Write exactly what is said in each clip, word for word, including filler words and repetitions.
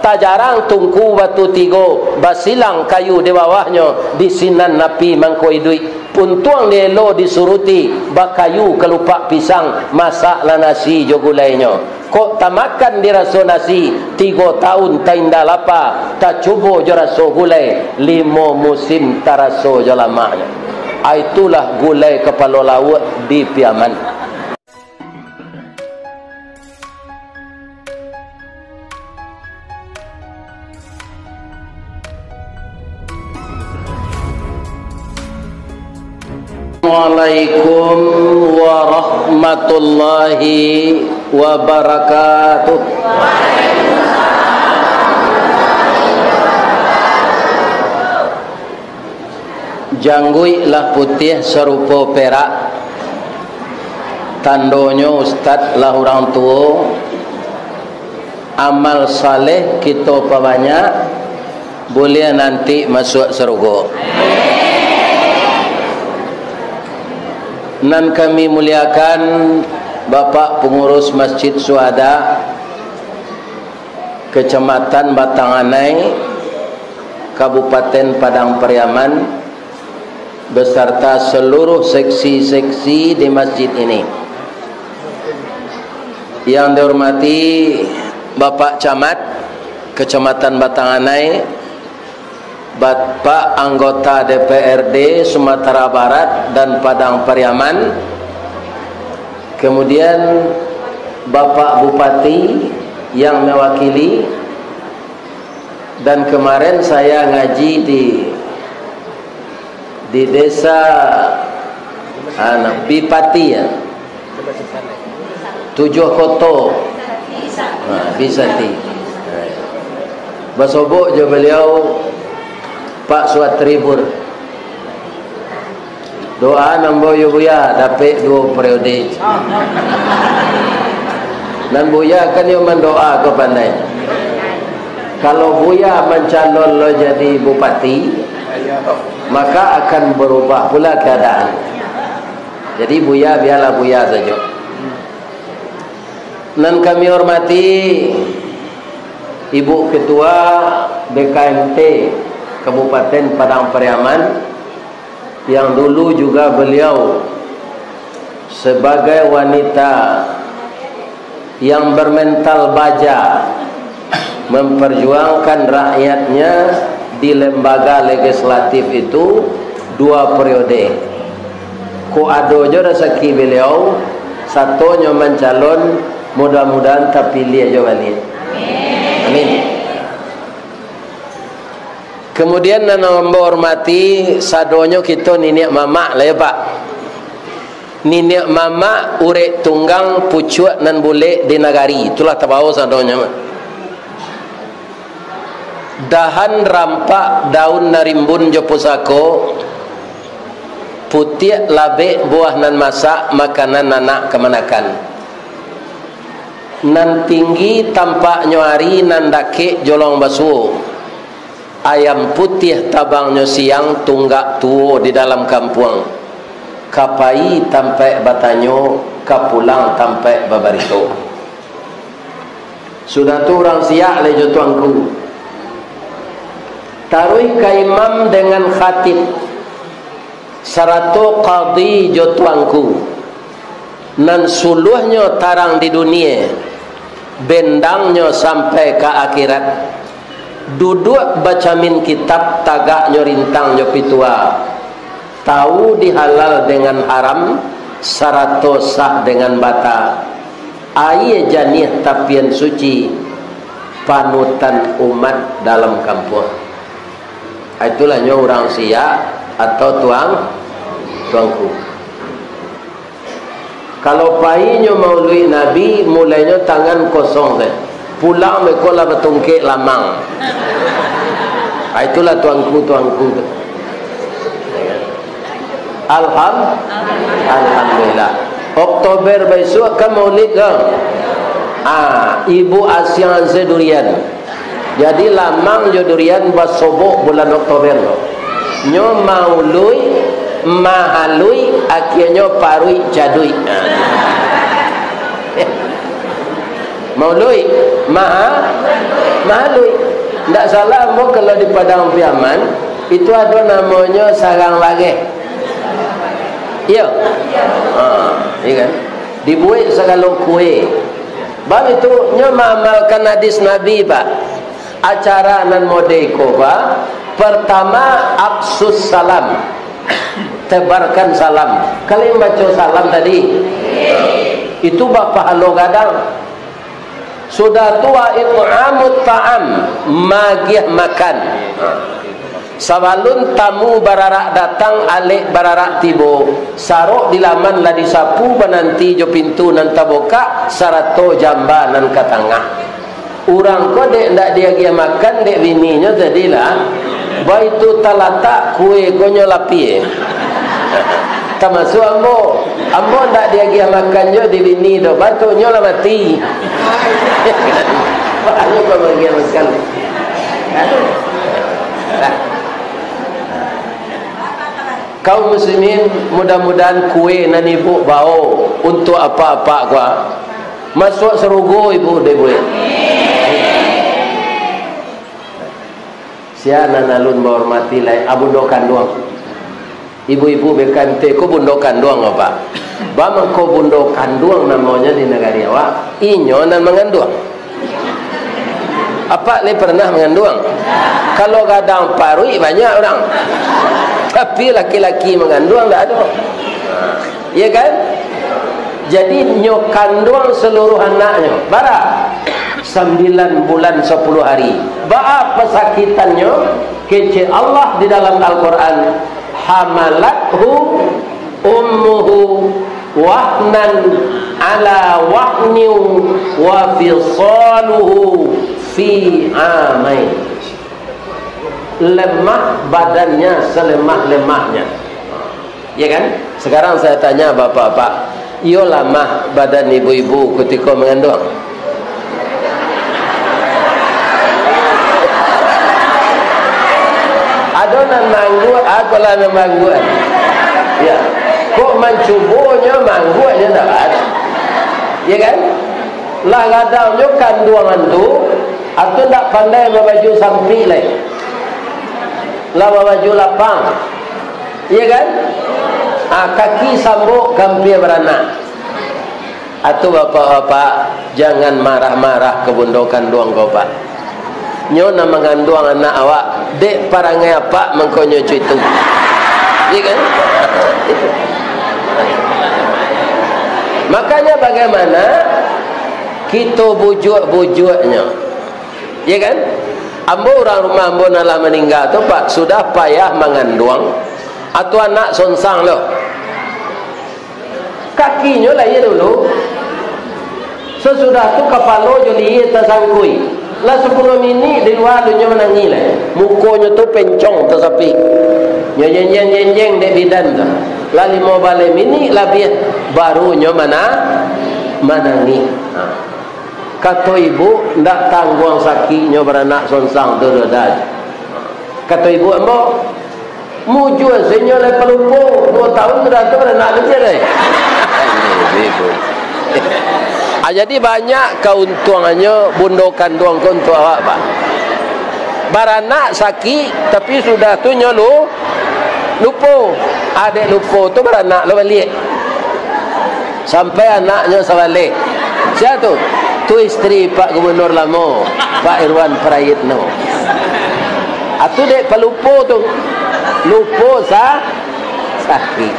Tajarang tungku batu tigo, basilang kayu di bawahnyo, di sinan api mangko iduik. Puntuang dielo disuruti, bakayu kalupak pisang, masaklah nasi jo gulainyo. Kok tamakan diraso nasi, tigo taun tainda lapa, tacubo jo raso gulai, limo musim taraso jo lamaknyo. Aitulah gulai kapalo lauak di Piaman. Assalamualaikum warahmatullahi wabarakatuh. Jangguik lah putiah sarupo perak, tandonyo ustad lah urang tuo, amal saleh kito pabanyak, buliah nanti masuak sarugo. Nan kami muliakan Bapak Pangurus Masjid Syuhada, Kecamatan Batang Anai, Kabupaten Padang Pariaman, beserta seluruh seksi-seksi di masjid ini. Yang dihormati Bapak Camat Kecamatan Batang Anai, Bapak Anggota D P R D Sumatera Barat dan Padang Pariaman, kemudian Bapak Bupati yang mewakili, dan kemarin saya ngaji di, di desa, anu, Bipati, ya. Tujuah Koto. Ha, Bisati. Basobok jo baliau Pak Suatribur. Doa nan ambo yo Buya, dapek duo periode. Nan Buya kan yo mandoa ko pandai. Kalau Buya mancalon lo jadi bupati, maka akan berubah pula keadaan. Jadi Buya, biarlah Buya sajo. Nan kami hormati Ibu Ketua B K M T Kabupaten Padang Pariaman, yang dulu juga beliau sebagai wanita yang bermental baja, memperjuangkan rakyatnya di lembaga legislatif itu dua periode. Kok ado jo rasaki beliau, satonyo mancalon, mudah-mudahan tapiliah jo baliak. Amin. Kemudian nan ambo hormati, sadonyo kito niniak mamak lah ya, Pak. Niniak mamak urek tunggang pucuak nan bulek di nagari, itulah tabao sadonyo. Dahan rampak daun narimbun jo pusako, putiak labek buah nan masak, makanan anak kamanakan. Nan tinggi tampaknyo ari, nan dakek jolong basuo. Ayam putiah tabangnyo siang, tunggak tuo di dalam kampuang. Ka pai tampaik batanyo, ka pulang tampaik babarito. Sudah tu urang siak lai jo tuangku. Taruih ka imam dengan khatib, sarato kadi jo tuangku. Nan suluahnyo tarang di dunie, bendangnyo sampai ka akhirat. Duduak bacamin kitab, tagaknyo rintang jo pitua. Tahu di halal dengan haram, sarato sah dengan bata. Aia janiah tapian suci, panutan umat dalam kampuang. Itulah nyo urang siak atau tuang, tuangku. Kalau painyo mauluik Nabi, mulainyo tangan kosong se. Pulang beko lah batungkek lamang. Ah, itulah tuangku-tuangku tu. Alham-, Alhamdulillah. Oktober baisuak kan maulid kan? Ah, ibu asiang se durian. Jadi lamang jo durian basobok bulan Oktober tu. Nyo maului, mahalui, akianyo paruik caduik. Mauluik, maha, mahaluik. Ndak salah ambo kalau di Padang Piaman, itu ado namonyo sarang lareh. Iyo. Ha, iyo kan? Dibuek sagalo kue. Bab itu, nyo maamalkan hadis Nabi, Pak. Acara nan model iko, Pak. Pertama, afsus salam. Tebarkan salam. Kalian baca salam tadi? Itu bapahalo gadang. Sudah tu, wa it'amut ta'am, magiah makan. Sabalun tamu bararak datang, alek bararak tibo, sarok di laman lah disapu, bananti jo pintu nan tabukak, sarato jamba nan ka tangah. Urang ko dek ndak diagiah makan dek bininyo tadi lah, baitu talatak kue ko nyo lapie. Tamasuak ambo. Ambo ndak diagiah makan jo di bini tu, batuknyo lah mati. Batuknyo kok maagiah makan. Kaum muslimin, mudah-mudahan kue nan ibu bao untuk apak-apak ko masuak sarugo ibu dek ibu. Sia nan alun bahormati lai, a bundo kanduang. Ibu-ibu bekante ko bundo kanduang, Bapak. Ba mangko bundo kanduang namonyo di nagari awak, inyo nan manganduang. Apak lai pernah manganduang? Kalau gadang paruik banyak urang. Tapi laki-laki manganduang ndak ado. Ya kan? Jadi, nyo kanduang saluruh anaknyo. Bara? Sambilan bulan sapuluah hari. Baa pasakitannyo? Kecek Allah di dalam Al-Quran, "Hamalathu ummuhu wahnan ala wahnin wa fisaluhu fi amain." Lemah badannya selemah-lemahnya. Ya kan? Sekarang saya tanya bapak-bapak, iyo lamah badan ibu-ibu kutiko manganduang? Ado nan mangguak, akolah nan mangguak. Ya. Kok mancubonyo mangguaknyo ndak ado. Ya kan? Lah gadangnyo kanduangan tu, atau ndak pandai babaju sampik lai. Lah babaju lapang. Iya kan? Ah, kaki sambok gampia baranak. Atu bapak-bapak, jangan marah-marah ka bundo kanduang ko, Pak. Nyo nan manganduang anak awak, dek parangai apak mangkonyo cuitu. Iya kan? Makanya bagaimana kito bujuak-bujuaknyo? Iya kan? Ambo urang rumah ambo nan lah maningga tu, Pak, sudah payah manganduang, atu anak sonsang lo. Kakinyo lahia dulu. Sasudah tu kapalo jo lihia tasangkui. Lah sapuluah minik di lua tu nyo manangih lai. Mukonyo tu pencong tasapik. Nyo jenjeng-jenjeng dek bidan tu. Lah limo baleh minik labiah baru nyo mana-, manangih. Ha. Kato ibu, ndak tangguang sakiknyo baranak sonsang tu doh, Dad. Kato ibu ambo, mujua se nyo lai palupo, duo taun sudah tu baranak kecil lai. Ah, jadi banyak kauntuangannyo bundo kanduang ko untuak awak, Pak. Baranak sakik, tapi sudah tu nyo lu-, lupo. Adek lupo tu baranak lo baliak. Sampai anaknyo sabaleh. Sia tu? Tu isteri Pak Gubernur lamo, Pak Irwan Prayitno. Atu dek palupo tu. Lupo sa-, sakik.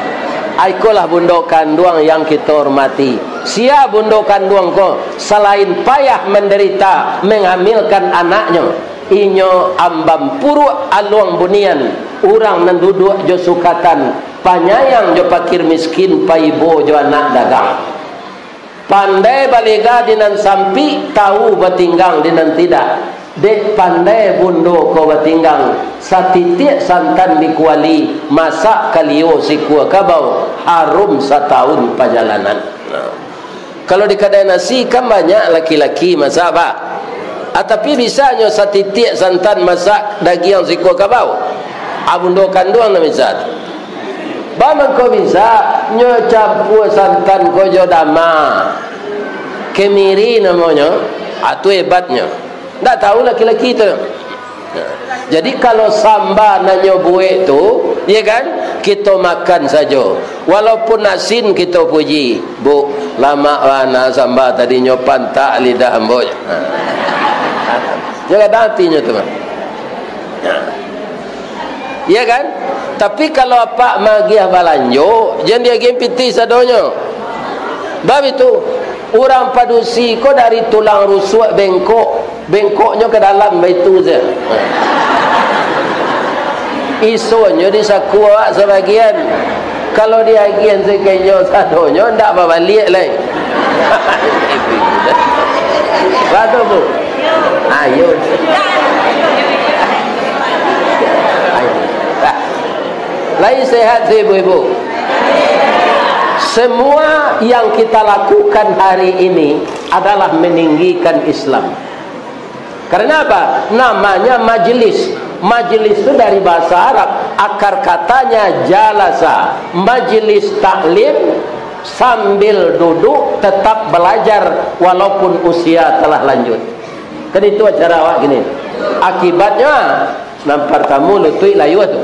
Ikolah bundo kanduang yang kito hormati. Sia bundo kanduang ko, salain payah mandarita manghamilkan anaknyo, inyo ambam puruak aluang bunian, urang nan duduak jo sukatan, panyayang jo pakir miskin, paibo jo anak dagang. Pandai balega di nan sampik, tau batinggang di nan tidak. Dek pandai bundo ko batinggang, satitiak santan di kuali, masak kalio sikua kabau, harum satahun pajalanan. Nah. Kalau di kadai nasi, kan banyak laki-laki masak, Pak. Ah, tapi bisa nyo satitiak santan masak dagiang sikua kabau? Ah, bundo kanduang nan bisa tu. Ba mangko bisa, nyo campua santan ko jo dama. Kemiri namonyo, ah, tu hebatnyo. Ndak tahu laki-laki tu. Jadi, kalau samba nan nyo buek tu, ya kan, kito makan sajo. Walaupun asin kito puji, "Bu, lamak bana samba tadi, nyo pantak lidah ambo." Nah. Yo kadang atinyo tu. Nah. Iya kan? Tapi kalau apak magiah balanjo, jan diagiah pitih sadonyo. Bab itu, urang padusi ko dari tulang rusuak bengkok, bengkoknyo ka dalam baitu se. Isonyo di saku awak sabagian. Kalau diagiah sakenyo sadonyo, ndak babaliak lai. Batu, Bu. Ayo. Ayo. Lai sehat, ibu-ibu? Semua yang kita lakukan hari ini adalah meninggikan Islam. Karena apa? Namanya majelis. Majelis itu dari bahasa Arab, akar katanya jalasa. Majelis taklim, sambil duduk tetap belajar walaupun usia telah lanjut. Kan itu acara awak gini. Akibatnya, nan partamo lutuik layua tu.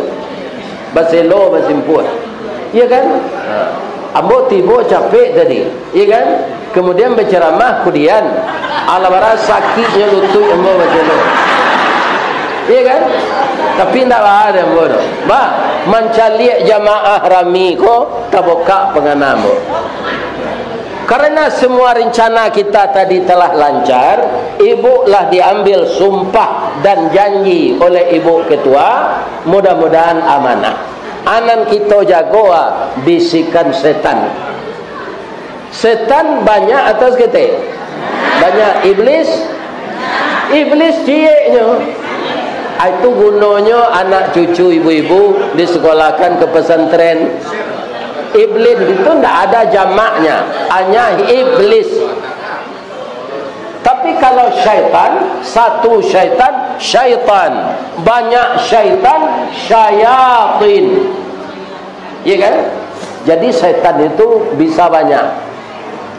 Baselo, basimpuah. Iya kan? Ha. Ambo tibo capek tadi. Iya kan? Kemudian berceramah kudian. Alah bara sakiknyo lutuik ambo baselo. Iya kan? Tapi ndak baa dek ambo tu. Bah, mancaliak jamaah rami ko, tabukak pangana ambo. Karena semua rencana kita tadi telah lancar, ibu lah diambil sumpah dan janji oleh ibu ketua, mudah-mudahan amanah. Anan kito jago, ah, bisikan setan. Setan banyak atau saketek? Banyak. Iblis? Iblis cieknyo. Ah, itu gunonyo anak cucu ibu-ibu disekolahkan ke pesantren. Iblis itu ndak ada jamaknya, hanya iblis. Tapi kalau syaitan, satu syaitan, syaitan. Banyak syaitan, syayatin. Iya kan? Jadi, setan itu bisa banyak.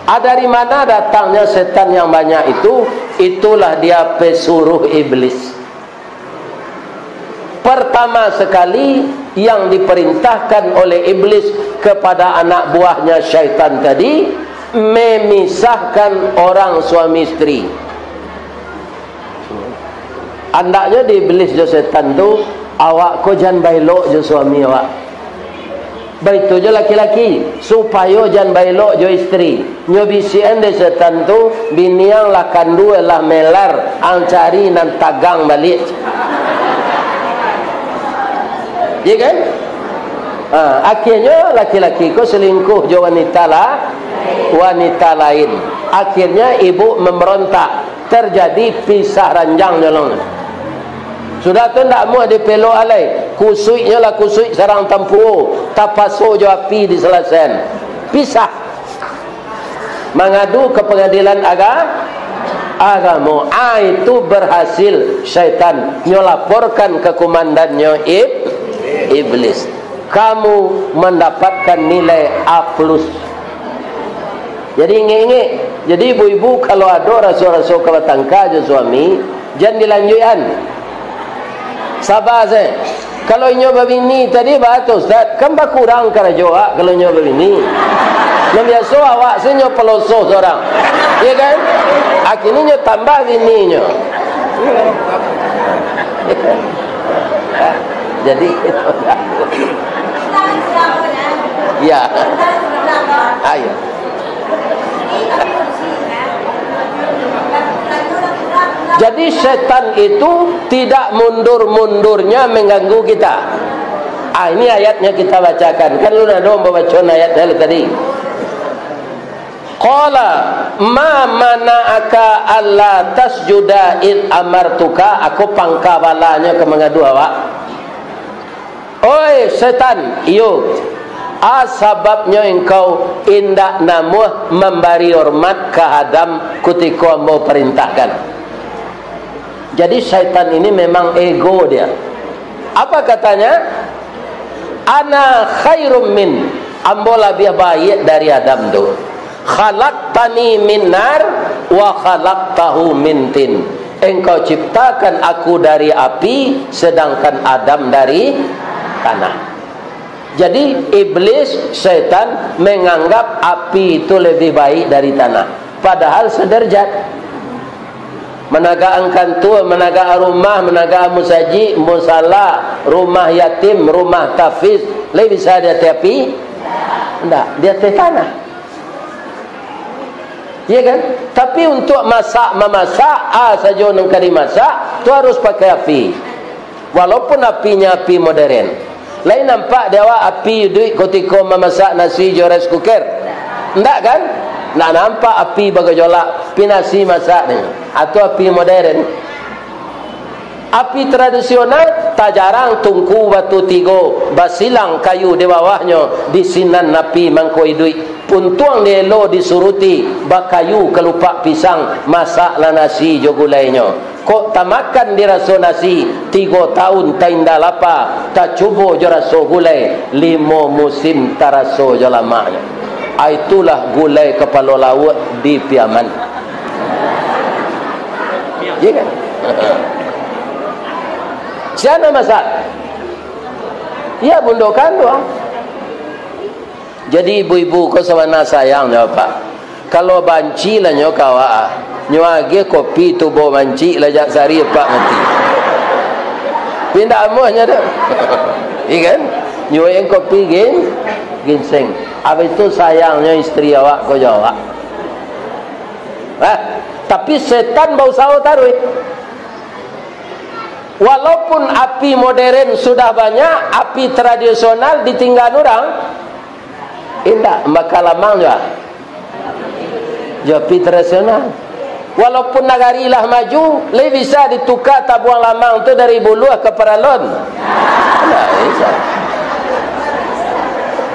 Ah, dari mana datangnya setan yang banyak itu? Itulah dia pesuruh iblis. Pertama sekali, yang diperintahkan oleh iblis kepada anak buahnya syaitan tadi, memisahkan orang suami isteri. Andaknyo di iblis jo setan tu, "Awak ko jan baelok jo suami awak. Baitu jo laki-laki, supayo jan baelok jo isteri." Nyo bisiakan dek setan tu, "Bini ang lah kandua, lah melar, ang cari nan tagang baliak." Iya kan? Ha, akhirnyo laki-laki ko selingkuh jo wanita lah, wanita lain. Akhirnya ibu memberontak. Terjadi pisah ranjang nyolong. Sudah tu ndak amuah dipelok alai. Kusuiknyo lah kusuik sarang tampuo, tapaso jo api disalasaian. Pisah. Mangadu ka pangadilan aga-, agamo. Ah, itu berhasil syaitan. Nyo laporkan ka kumandannyo ib-, iblis. Kamu mendapatkan nilai A plus. Jadi, ingek-ingek. Jadi, ibu-ibu, kalau ado raso-raso ka batangka jo suami, jan dilanjuikan. Saba se. Kalau inyo babini tadi, baa tu, Ustaz? Kan bakurang karajo awak kalau inyo babini. Nan biaso awak se nyo pelosoh surang. Iya kan? Akhirnyo nyo tambah bininyo. Jadi, ya. Ayo. Jadi, setan itu tidak mundur-mundurnya mengganggu kita. Ah, ini ayatnya kita bacakan. Kan lu nak dong baca ayatnya lu tadi. Qala, "Ma mana'aka alla tasjuda id amartuka?" Aku pangka balanyo ka mangadu awak. Oi setan, iyo, a sababnyo engkau indak namuah mambari hormat ka Adam kutiko ambo parintahkan. Jadi, syaitan ini memang ego dia. Apa katanya? "Ana khairum min, ambo labiah baiak dari Adam tu." Khalaqtani min nar wa khalaqtahu min tin. Engkau ciptakan aku dari api, sedangkan Adam dari tanah. Jadi, iblis, setan, menganggap api itu lebih baik dari tanah. Padahal sederajat. Managak kantua, managak rumah, managak musajik, musala, rumah yatim, rumah tahfiz, lai bisa di ateh api? Ndak, di ateh tanah. Iya kan? Tapi untuk masak, mamasak, a sajo nan ka dimasak, tu harus pakai api. Walaupun apinyo api modern. Lai nampak di awak api iduik kutiko mamasak nasi jo rice cooker? Ndak kan? Ndak nampak api bagojolak, pi nasi masak ni. Atau api modern? Api tradisional, tajarang tungku batu tigo, basilang kayu di bawahnyo, di sinan api mangko iduik. Puntuang dielo disuruti, bakayu kalupak pisang, masaklah nasi jo gulainyo. Kok tamakan diraso nasi, tigo taun tainda lapa, tacubo jo raso gulai, limo musim taraso jo lamaknyo. A, itulah gulai kapalo lauak di Piaman. Iya kan? Sia nan masak? Iya, bundo kanduang. Jadi, ibu-ibu ko sabana sayang jo apak. Kalau banci lah nyo ka awak, nyo agiah kopi tubo banci lah jak sari apak mati. Indak amuahnyo tu. Iya kan? Nyuruah kopi gin-, ginseng. Abih tu sayangnyo istri awak ko jo awak. Hah? Tapi setan bausaho taruih. Walaupun api modern sudah banyak, api tradisional ditinggaan urang? Indak, maka lamang jua. Jo api tradisional. Walaupun nagari lah maju, lai bisa dituka tabuang lamang tu dari buluah ka paralon? Indak bisa.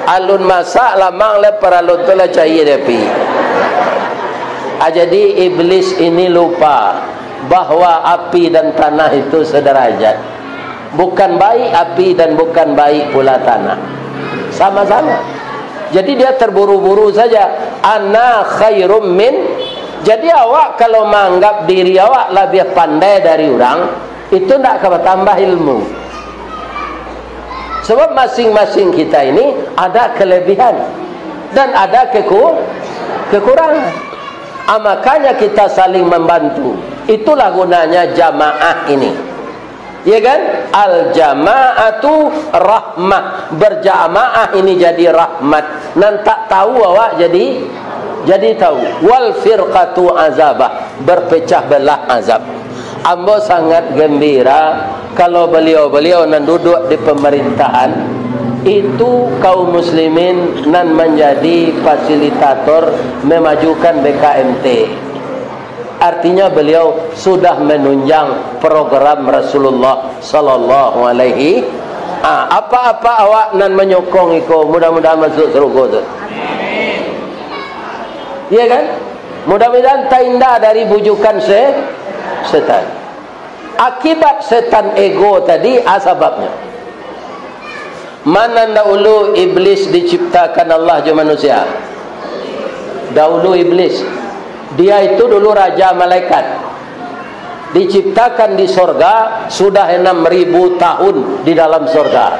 Alun masak lamang lai, paralon tu lah caia di api. Ah, jadi iblis ini lupa bahwa api dan tanah itu sederajat. Bukan baik api dan bukan baik pula tanah. Sama-sama. Jadi dia terburu-buru saja. Ana khairum min. Jadi awak kalau manganggap diri awak labiah pandai dari urang, itu ndak ka batambah ilmu. Sebab masing-masing kita ini ada kelebihan dan ada keku-, kekurangan. Ah, makanya kita saling membantu. Itulah gunanya jamaah ini. Ya kan? Al-jama'atu rahmah. Berjamaah ini jadi rahmat. Nan tak tahu awak jadi, jadi tahu. Wal firqatu azabah. Berpecah belah azab. Ambo sangat gembira kalau beliau-beliau nan duduk di pemerintahan itu kaum muslimin nan menjadi fasilitator memajukan B K M T. Artinya beliau sudah menunjang program Rasulullah sallallahu alaihi. Ah, apa-apa awak nan manyokong iko, mudah-mudahan masuk surga tu. Iya kan? Mudah-mudahan tainda dari bujukan se-, setan. Akibat setan ego tadi, ah, sababnya. Mana dahulu iblis diciptakan Allah jo manusia? Dahulu iblis. Dia itu dulu raja malaikat. Diciptakan di sorga, sudah enam ribu tahun di dalam sorga.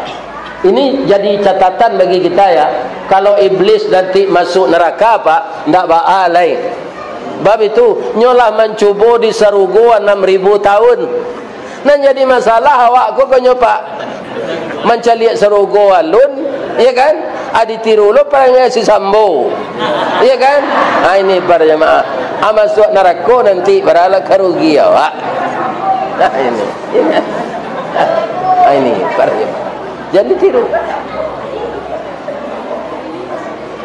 Ini jadi catatan bagi kita, ya. Kalau iblis nanti masuk neraka, Pak, ndak baa lai. Bab itu, nyo lah mancubo di sarugo anam ribu tahun. Nan jadi masalah awak ko, konyo, Pak, mancaliak sarugo alun, iya kan? Ah, ditiru lo parangai si Sambo. Iya kan? Ah, ini para jamaah. Ah, masuak narako nanti, baralah karugi awak. Nah, ini. Iya kan? Ah, ini para jamaah. Jangan ditiru.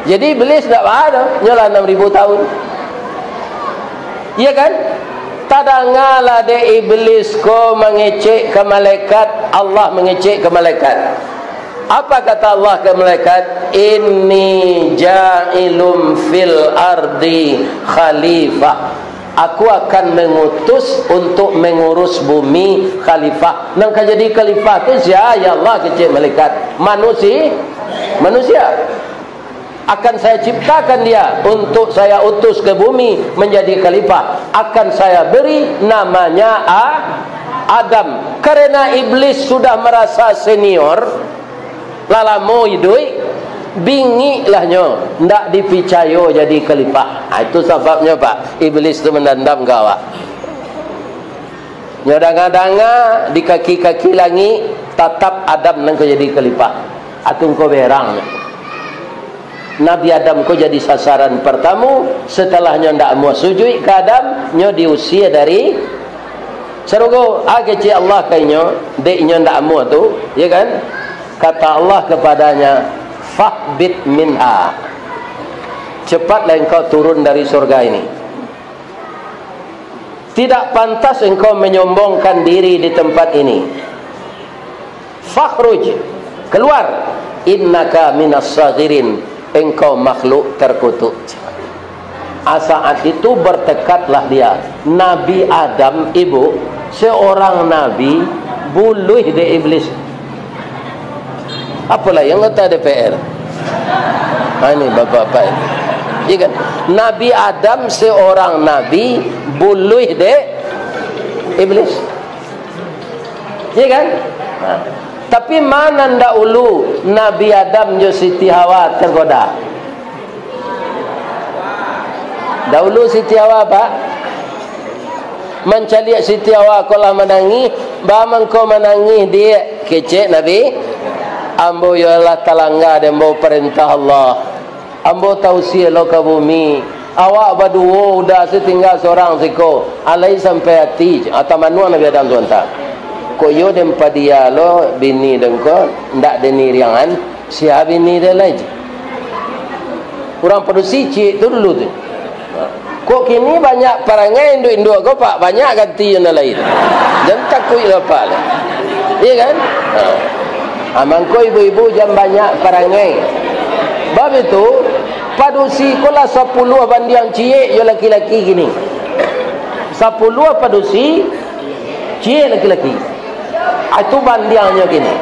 Jadi, iblis ndak baa doh, nyo lah anam ribu tahun. Iya kan? Tadangalah dek iblis ko mangecek ka malaikat, Allah mangecek ka malaikat. Apa kata Allah ka malaikat? "Inni ja'ilum fil ardi khalifah." Aku akan mengutus untuk mengurus bumi khalifah. Nan ka jadi khalifah tu sia? Ya Allah, kecek malaikat. Manusi-, manusia. Akan saya ciptakan dia untuk saya utus ke bumi menjadi khalifah. Akan saya beri namanya A-, Adam. Karena iblis sudah merasa senior, lah lamo iduik, bingiklah nyo, ndak dipicayo jadi khalifah. Ha, itu sababnyo, Pak, iblis tu mandandam ka awak. Nyo danga-danga di kaki-kaki langik, tatap Adam nan ka jadi khalifah. Atau engkau berang. Nabi Adam ko jadi sasaran partamo, setelah nyo ndak amuah sujuik ka Adam, nyo diusia dari sarugo. A, kecek Allah ka inyo, dek inyo ndak amuah tu, ya kan? Kata Allah kepadanya, "Fahbit minha." Cepatlah engkau turun dari surga ini. Tidak pantas engkau menyombongkan diri di tempat ini. Fakhruj, keluar. Innaka minas sagirin, engkau makhluk terkutuk. A, saat itu bertekadlah dia. Nabi Adam, ibu, seorang nabi, buluih dek iblis. Apo lai anggota D P R? Ha, ini bapak-bapak ini. Iya kan? Nabi Adam seorang nabi, buluih dek iblis. Iya kan? Ha. Tapi ma nan dahulu Nabi Adam jo Siti Hawa tergoda? Dahulu Siti Hawa, Pak. Mancaliak Siti Hawa ko lah manangih, "Ba mangko manangih, Diak?" Kecek Nabi, "Ambo yo lah talangga dek ambo parentah Allah. Ambo tausia lo ka bumi. Awak baduo udah, tingga sorang siko. Alai sampai ati." Atau manuang Nabi Adam tu anta. Kok yo den padia lo bini den ko, ndak den iriangan. Sia bini den lai? Urang padusi ciek tu dulu tu. Kok kini banyak parangai induak-induak ko, Pak? Banyak ganti nan lain. Jan takuik lah, Pak, lah. Iya kan? Ha. Ha, mangko ibu-ibu jan banyak parangai. Bab itu, padusi ko lah sapuluah bandiang ciek jo laki-laki kini. Sapuluah padusi, ciek laki-laki. Ah, itu bandiangnyo kini.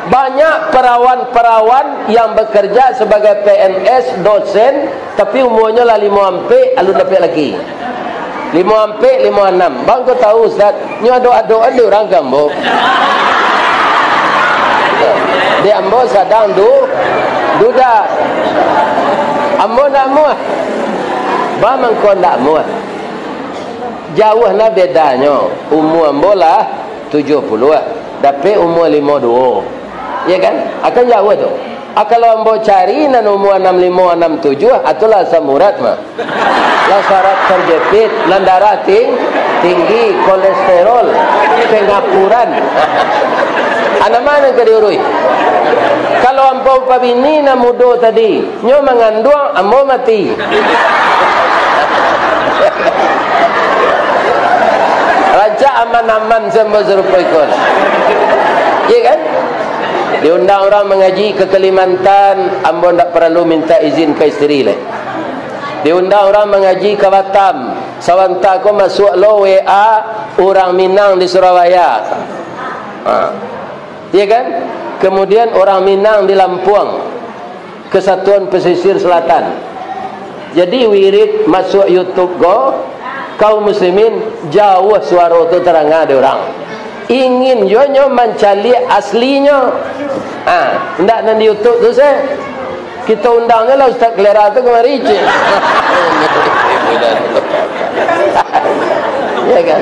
Banyak perawan-perawan yang bekerja sebagai P N S, dosen, tapi umuanyo lah limo ampek, alun dapek laki. Limo ampek, limo anam. Bang, ko tahu, Ustaz? Nyo adok-adok ado urang ka ambo. Di ambo sadang du-, duda. Ambo ndak muah. Bang, mangko ndak muah. Jauah nah bedanyo. Umua ambo lah tujuah puluah, dapek umua limo duo. Ya kan? Akan jauah tu. Ah, kalau ambo cari nan umua anam limo, anam tujuah, ah, tu lah asam urat mah. Lah saraf terjepit, nan darah ting-, tinggi, kolesterol, pengapuran. Ah, nan ma nan ka diuruih? Kalau ambo pabini nan mudo tadi, nyo manganduang, ambo mati. Rancak aman-aman sambo sarupo iko. Iya kan? Diundang urang mangaji ka Kalimantan, ambo ndak paralu minta izin ka isteri lai. Diundang urang mangaji ka Batam, sabanta ko masuak lo W A urang Minang di Surabaya. Ha. Iya kan? Kemudian urang Minang di Lampung. Kesatuan Pesisir Selatan. Jadi, wirid masuak YouTube ko, kaum muslimin, jauah suaro tu taranga dek urang. Ingin juo nyo mancaliak aslinyo. Ha, ndak nan di YouTube tu se. Kito undang je lah Ustaz Kelera tu kamari, cik. Ya kan?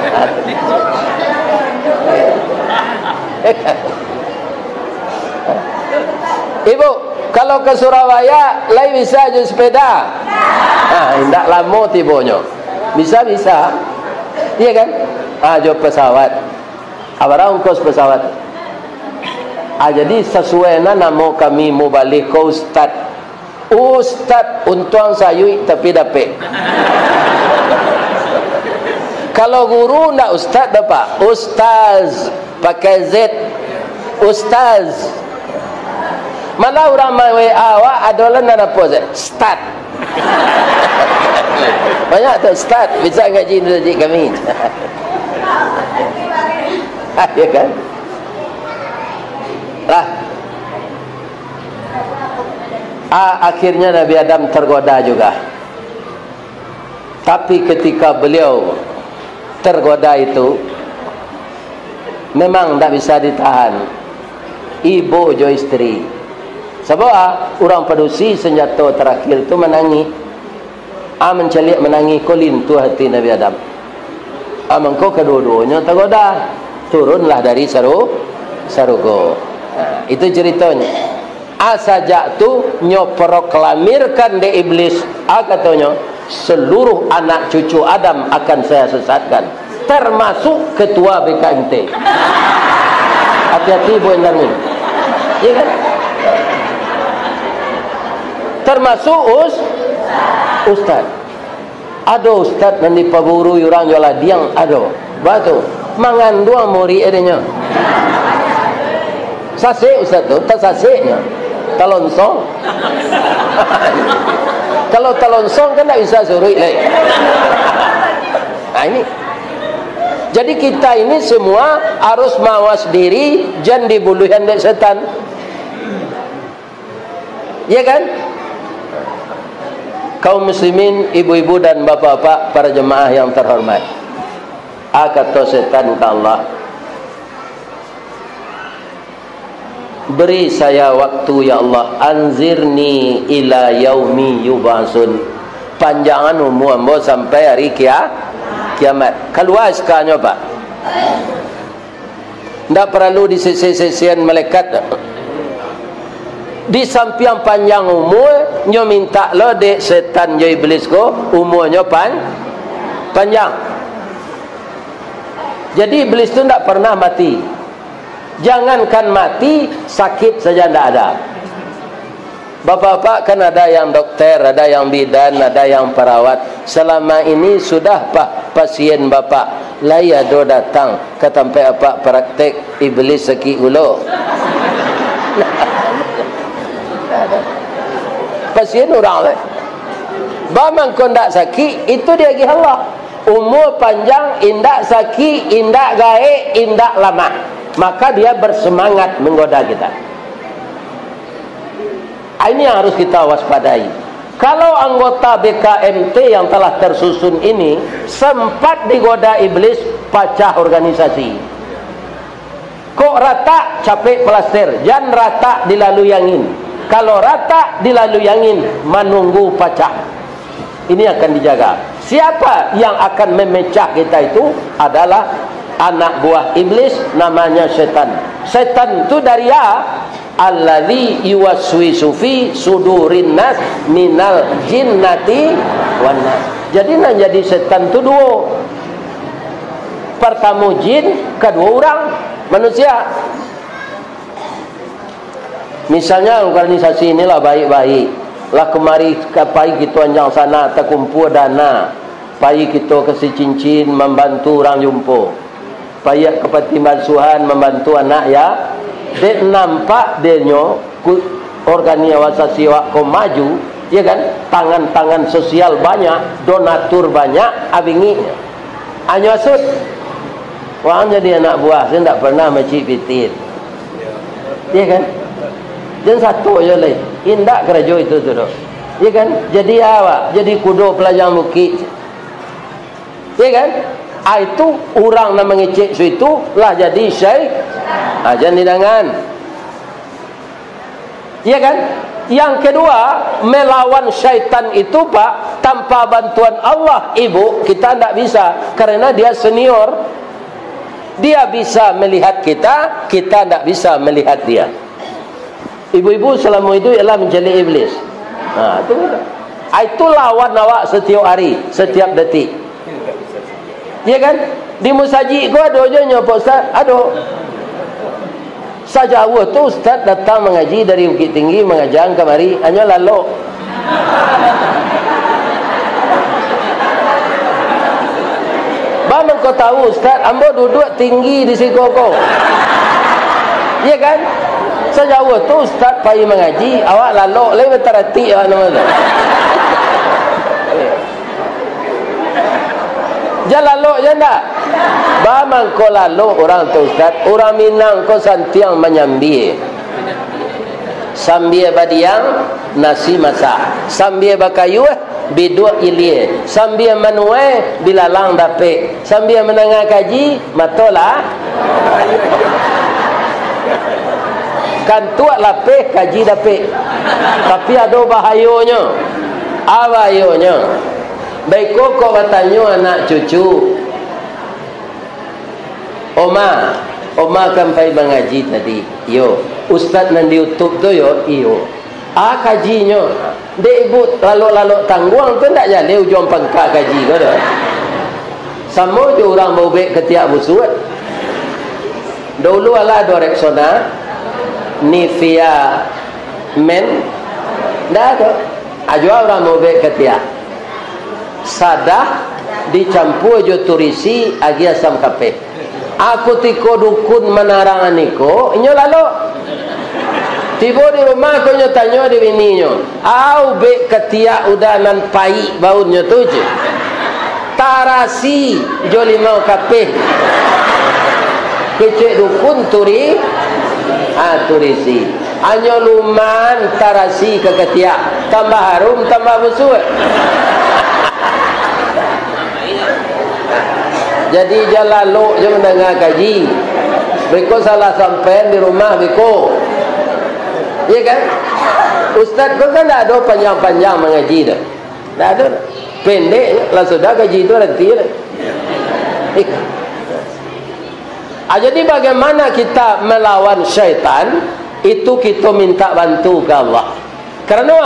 Ibu, kalau ka Surabaya, lai bisa jo sepeda? Ha, indak lamo tibonyo. Bisa-bisa. Iya kan? Ha, jo pesawat. Abarah ongkos pesawat? Ha, jadi sasuai nah namo kami mubalih ko, Ustaz. Ustaz, untuang sayuik tapi dapek. Kalau guru ndak ustaz doh, Pak. Ustaz, pakai Z. Ustaz. Malah urang ma-W A awak, ado lah nan apo, Ustaz? Start. Banyak tu, Ustaz. Bisa ngaji di masjid kami. Ya kan? Lah. A-, akhirnya Nabi Adam tergoda juga. Tapi ketika beliau tergoda itu, memang ndak bisa ditahan. Ibo jo isteri. Sabab a, urang padusi senjato terakhir tu manangih. A, mancaliak manangih ko lintuah ati Nabi Adam. A, mangko kaduo-duonyo tagoda. Turunlah dari saru-, sarugo. Nah, itu ceritonyo. A, sajak tu nyo proklamirkan dek Iblis, a, katonyo, "Seluruh anak cucu Adam akan saya sesatkan, termasuk ketua B K M T." Hati-hati, Bu Endarni. Iya kan? Termasuk us-, ustaz. Ado ustaz nan dipagurui urang jo ladiang, ado. Baa tu? Manganduang murid adonyo. Sasek ustaz tu, tasaseknyo. Talonsong. Kalau talonsong kan ndak bisa suruik lai. Nah, ini. Jadi kita ini semua harus mawas diri, jan dibuluihan dek setan. Iya kan? Kaum muslimin, ibu-ibu dan bapak-bapak, para jemaah yang terhormat. A, kato setan ka Allah, "Beri saya waktu, ya Allah, anzirni ila yaumi yub'atsun." Panjangan umua ambo sampai hari kia-, kiamat. Kalua S K-nyo, Pak. Ndak paralu disisi-sisian malaikat. Di sampiang panjang umua, nyo mintak lo dek setan jo iblis ko, umuanyo pan-, panjang. Jadi iblis tu ndak pernah mati. Jangankan mati, sakit saja ndak ada. Bapak-bapak kan ada yang dokter, ada yang bidan, ada yang perawat. Selama ini sudah pa-, pasien bapak lai ado datang ka tampek apak praktek, iblis sakik gulo? Pasien urang lai. Ba mangko ndak sakik, itu diagih Allah. Umur panjang, indak sakik, indak gaek, indak lamah. Maka dia bersemangat menggoda kita. Ini yang harus kita waspadai. Kalau anggota B K M T yang telah tersusun ini sempat digoda iblis, pacah organisasi. Kok ratak, capek plaster, jan ratak dilalui angin. Kalau ratak dilalui angin, manunggu pacah. Ini akan dijaga. Siapa yang akan memecah kita itu adalah anak buah iblis, namanya setan. Setan tu dari A, alladzi yuwaswisu fi sudurin nas minal jinnati wan nas. Jadi, nan jadi setan tu duo. Partamo jin, kaduo urang, manusia. Misalnya, organisasi inilah baik-baik. Lah kamari ka-, pai kito anjang sana, takumpua dana. Pai kito ka Sicincin mambantu urang jumpo. Pai ka Panti Asuhan mambantu anak ya. Dek nampak denyo, ku-, organisasi awak ko maju, ya kan? Tangan-tangan sosial banyak, donatur banyak, abingik. Anyo asuh. Wang jadi anak buah, saya ndak pernah macik pitin. Ya kan? Jan sato jo lai. Indak karajo itu tu doh. Ya kan? Jadi awak, jadi kudo palajang bukik. Ya kan? Ah, itu urang nan mangecek su itu lah jadi syai-, ah, jan didangan. Ya kan? Yang kedua, melawan syaitan itu, Pak, tanpa bantuan Allah, Ibu, kita ndak bisa. Karena dia senior. Dia bisa melihat kita, kita ndak bisa melihat dia. Ibu-ibu selama itu ialah mencari iblis. Ha, itu. Ah, itu lawan awak setiap hari, setiap detik. Ya kan? Di musajik ko ado jo nyo, Pak Ustaz? Ado. Sajauah tu Ustaz datang mangaji dari Bukittinggi, mangaja kamari, hanyo lalok. Ba mangko tahu, Ustaz, ambo duduak tinggi di siko ko. Iya kan? Sajauah tu Ustaz pai mangaji, awak lalok lai bataratik awak namo tu. Jan lalok jan ndak? Ba mangko lalok urang tu, Ustaz. Urang Minang ko santiang manyambia. Sambia badiang, nasi masak. Sambia bakayuah, biduak ilia. Sambia manuai, bilalang dapek. Sambia mandanga kaji, mato lah. Kantuak lapeh, kaji dapek. Tapi ado bahayonyo. A bahayonyo. Baiko kok batanyo anak cucu. Oma, Oma kan pai mangaji tadi. Iyo. Ustaz nan di YouTube tu yo, iyo. A kajinyo. Dek ibu lalok-lalok tangguang tu ndak jaleh ujuang pangka kaji ko doh. Samo jo urang baubek katiak busuak. Dulu alah ado Rexona, Nivea Men, ndak ado. Ajo urang baubek katiak. Sadah dicampua jo turisi agiah asam kapeh. A kutiko dukun manarangan iko, inyo lalok. Tibo di rumah ko inyo tanyo di bininyo, "A ubek katiak uda nan paik baunnyo tu?" je. "Tarasi jo limau kapeh." Kecek dukun turi, a, turisi. Anyo luman tarasi ka katiak, tambah harum, tambah busuak. Jadi, jan lalok jo mandanga kaji. Beko salah sampaian di rumah, beko. Iya kan? Ustaz ko kan ndak ado panjang-panjang mangaji doh. Ndak ado. Pendek, lah sudah kaji tu, ranti lah. Ah, jadi bagaimana kita melawan syaitan? Itu kita minta bantu ke Allah. Karena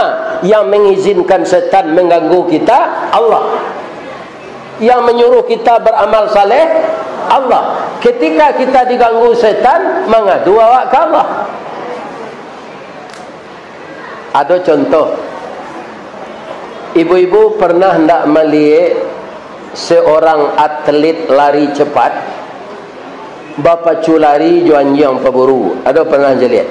yang mengizinkan setan mengganggu kita, Allah. Yang menyuruh kita beramal saleh, Allah. Ketika kita diganggu setan, mangadu awak ke Allah. Ado contoh, ibu-ibu pernah ndak maliek seorang atlet lari cepat bapacu lari jo anjiang paburu? Ado pernah jo liek?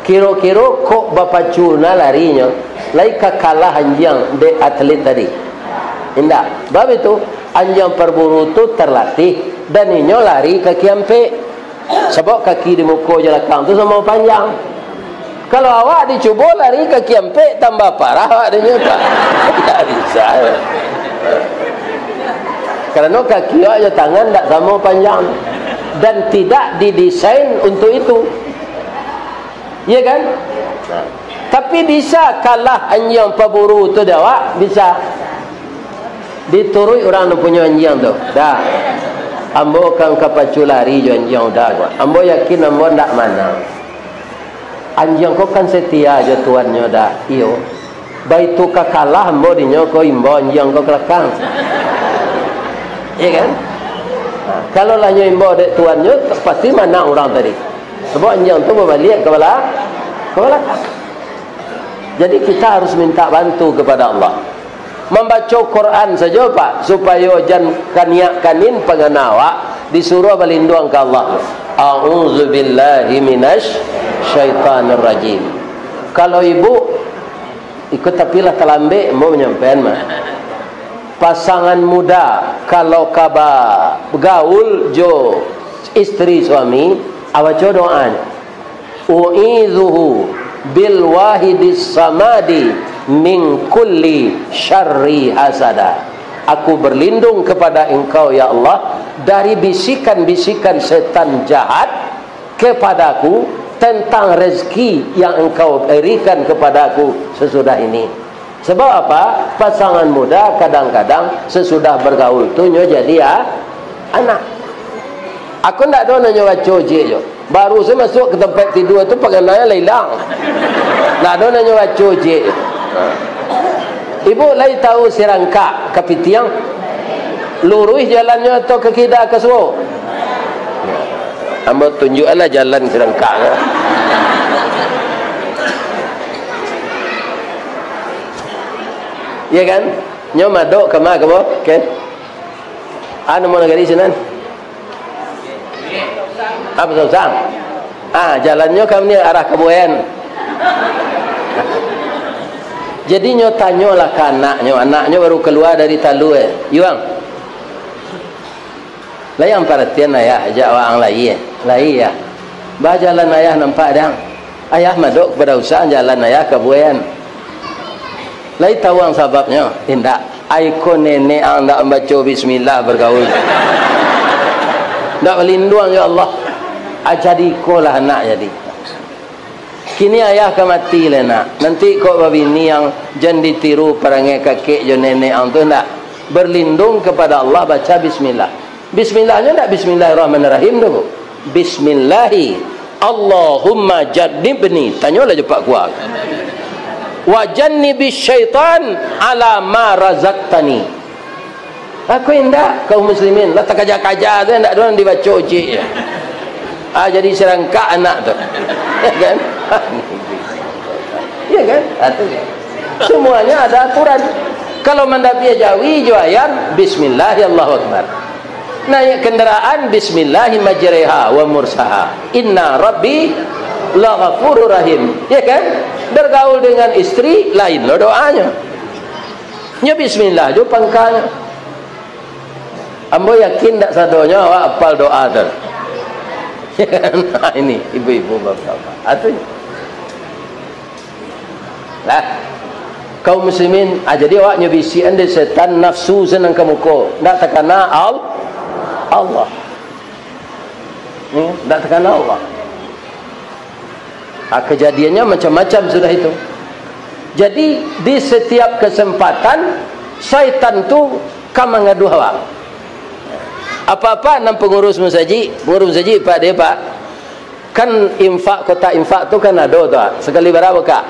Kiro-kiro kok bapacu na larinyo, lai ka kalah anjiang dek atlet tadi? Indak. Bab itu, anjiang paburu tu terlatih, dan inyo lari kaki ampek. Sabab kaki di muko jo lakang tu samo panjang. Kalau awak dicubo lari kaki ampek, tambah parah awak dinyo tu. Ndak bisa. Karano kaki awak jo tangan ndak samo panjang. Dan tidak didesain untuk itu. Iya kan? Nah. Tapi bisa kalah anjiang paburu tu dek awak? Bisa. Dituruik urang nan punyo anjiang tu. Dah. Ambo kan ka pacu lari jo anjiang uda ko. Ambo yakin ambo ndak manang. Anjiang ko kan setia jo tuannyo, dak? Iyo. Baitu ka kalah ambo dinyo ko, imbau anjiang ko ka lakang. Iya kan? Nah, kalau lah nyo imbau dek tuannyo, pasti manang urang tadi. Sabab anjiang tu babaliak ka bala-, ka balakang. Jadi kita harus minta bantu kepada Allah. Mambaco Quran sajo, Pak, supayo jan kaniak kanin pangana awak, disuruah balinduang ka Allah. A'udzubillahi minasy syaitanir rajim. Kalau ibu, iko tapi lah talambek ambo manyampaian mah. Pasangan muda kalau ka bagaul jo istri suami, abaco doanyo. U'idzuhu bil wahidis samadi min kulli syarri hasada. Aku berlindung kepada Engkau, ya Allah, dari bisikan-bisikan setan jahat kepadaku tentang rezeki yang Engkau berikan kepadaku sesudah ini. Sebab apa? Pasangan muda kadang-kadang sesudah bergaul tu nyo jadi a-, anak. Aku ndak ado nanyo baco jik jo. Baru se masuk ke tempat tidur tu, pangananyo lah ilang. Ndak ado nanyo baco jik. Ibu lai tahu Sirangkak ka Pitiang? Luruih jalannyo atau ka kida ka suok? Ambo tunjuakkanlah jalan Sirangkak. Iya kan? Nyo madok ka ma ka bo? Kan? Anu, mau nagari sinan? Apa susah? Ah, jalannyo ka ni arah Kabuayan. Jadi nyo tanyolah ka anaknyo, anaknyo baru kalua dari talua, eh. Yuang. Lai ang paratian ayah, jak waang lai, eh. Lai, yah. Ba jalan ayah nampak dang? Ayah madok kepada usah jalan ayah ka buayan. Lai tahu ang sababnyo? Indak. Ai ko nenek ang ndak mambaco bismillah bergaul. Ndak balinduang jo Allah. Ah, jadi ikolah anak jadi. Kini ayah ka mati lai, nak. Nanti kok babini ang, jan ditiru parangai kakek jo nenek ang tu, ndak. Berlindung kepada Allah, baca bismillah. Bismillahnyo ndak bismillahirrahmanirrahim tu, Bu. Bismillahi Allahumma jannibni. Tanyolah jo Pak Kua. Wa jannibis syaitan ala ma razaqtani. Aku indak, kaum muslimin. Lah takaja-kaja tu, indak doh dibaco cik. Ah, jadi serangkak anak tu. Ya kan? Ya kan? Ah, tu. Semuanya ada aturan. Kalau mandapia jawi jo ayam, bismillah, Allahu Akbar. Naik kendaraan, bismillahi majreha wa mursaha. Inna rabbi laghafurur rahim. Ya kan? Bergaul dengan istri, lain lo doanya. Nyo bismillah jo pangkanyo. Ambo yakin dak sadonyo awak apal doa tu. Nah, ini ibu-ibu, bapak-bapak. Atuh. Lah. Kaum muslimin, ah, jadi awak nyo bisikan dek setan nafsu senang ka muko. Ndak takana Al-, Allah. Hmm, ndak takana Allah. Ah, kejadiannya macam-macam sudah itu. Jadi, di setiap kesempatan, syaitan tu ka mangaduah awak. Apa-apa nan pengurus musajik, pengurus musajik, Pak, dia, Pak. Kan infak, kotak infak tu kan ado tu, ah. Sekali bara, Kak?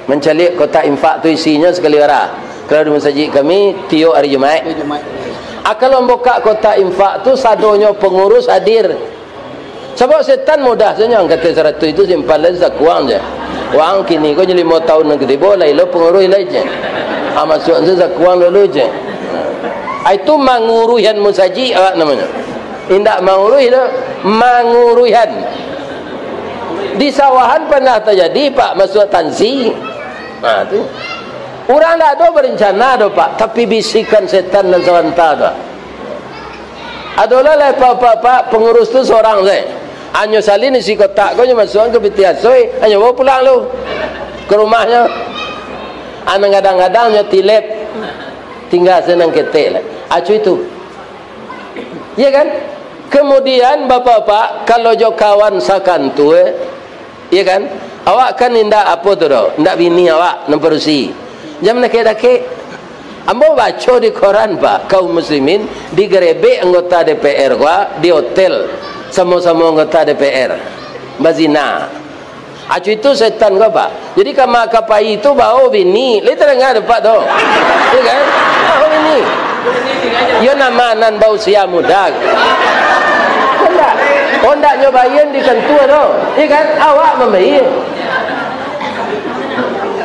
Mancaliak kotak infak tu isinyo sekali bara. Kalau di musajik kami, tiok hari Jumaik. Hari Jumaik. Ah, kalau bukak kotak infak tu, sadonyo pengurus hadir. Sabab setan mudah sajo, ang kato saratuih tu simpan lai sakuang je. Wang kini ko je limo tahun nan katibo, lai lo panguruih lai je. Ah, masuak se sakuang dulu je. Ah, itu manguruihan musajik awak namonyo. Indak manguruih tu, manguruihan. Di sawahan pernah tajadi, Pak, masuak tansi. Nah, tu. Urang ndak ado berencana doh, Pak, tapi bisikan setan nan sabanta tu. Adolah lai, Pak, Pak, Pak, pengurus tu sorang sajo. Anyo salin isi kotak ko, nyo masuakan ka piti asoi, anyo bao pulang lu ka rumahnyo. Anang gadang-gadang nyo tilep, tingga se nan ketek lai. Acu itu. Iya kan? Kemudian, Bapak-bapak, kalau jo kawan sakantua, iya kan? Awak kan indak apo tu doh, indak bini awak nan padusi. Jan mandakek-dakek. Ambo baco di koran, Pak, kaum muslimin digerebek anggota D P R ko di hotel, samo-samo anggota D P R. Bazina. Acu itu setan ko, Pak. Jadi kama ka pai tu bao bini, lai tadanga dek Apak tu. Iya kan? Bao bini. Iyo nama nan bausia muda. Honda. Honda nyo baian di kantua tu. Iya kan? Awak mambaia.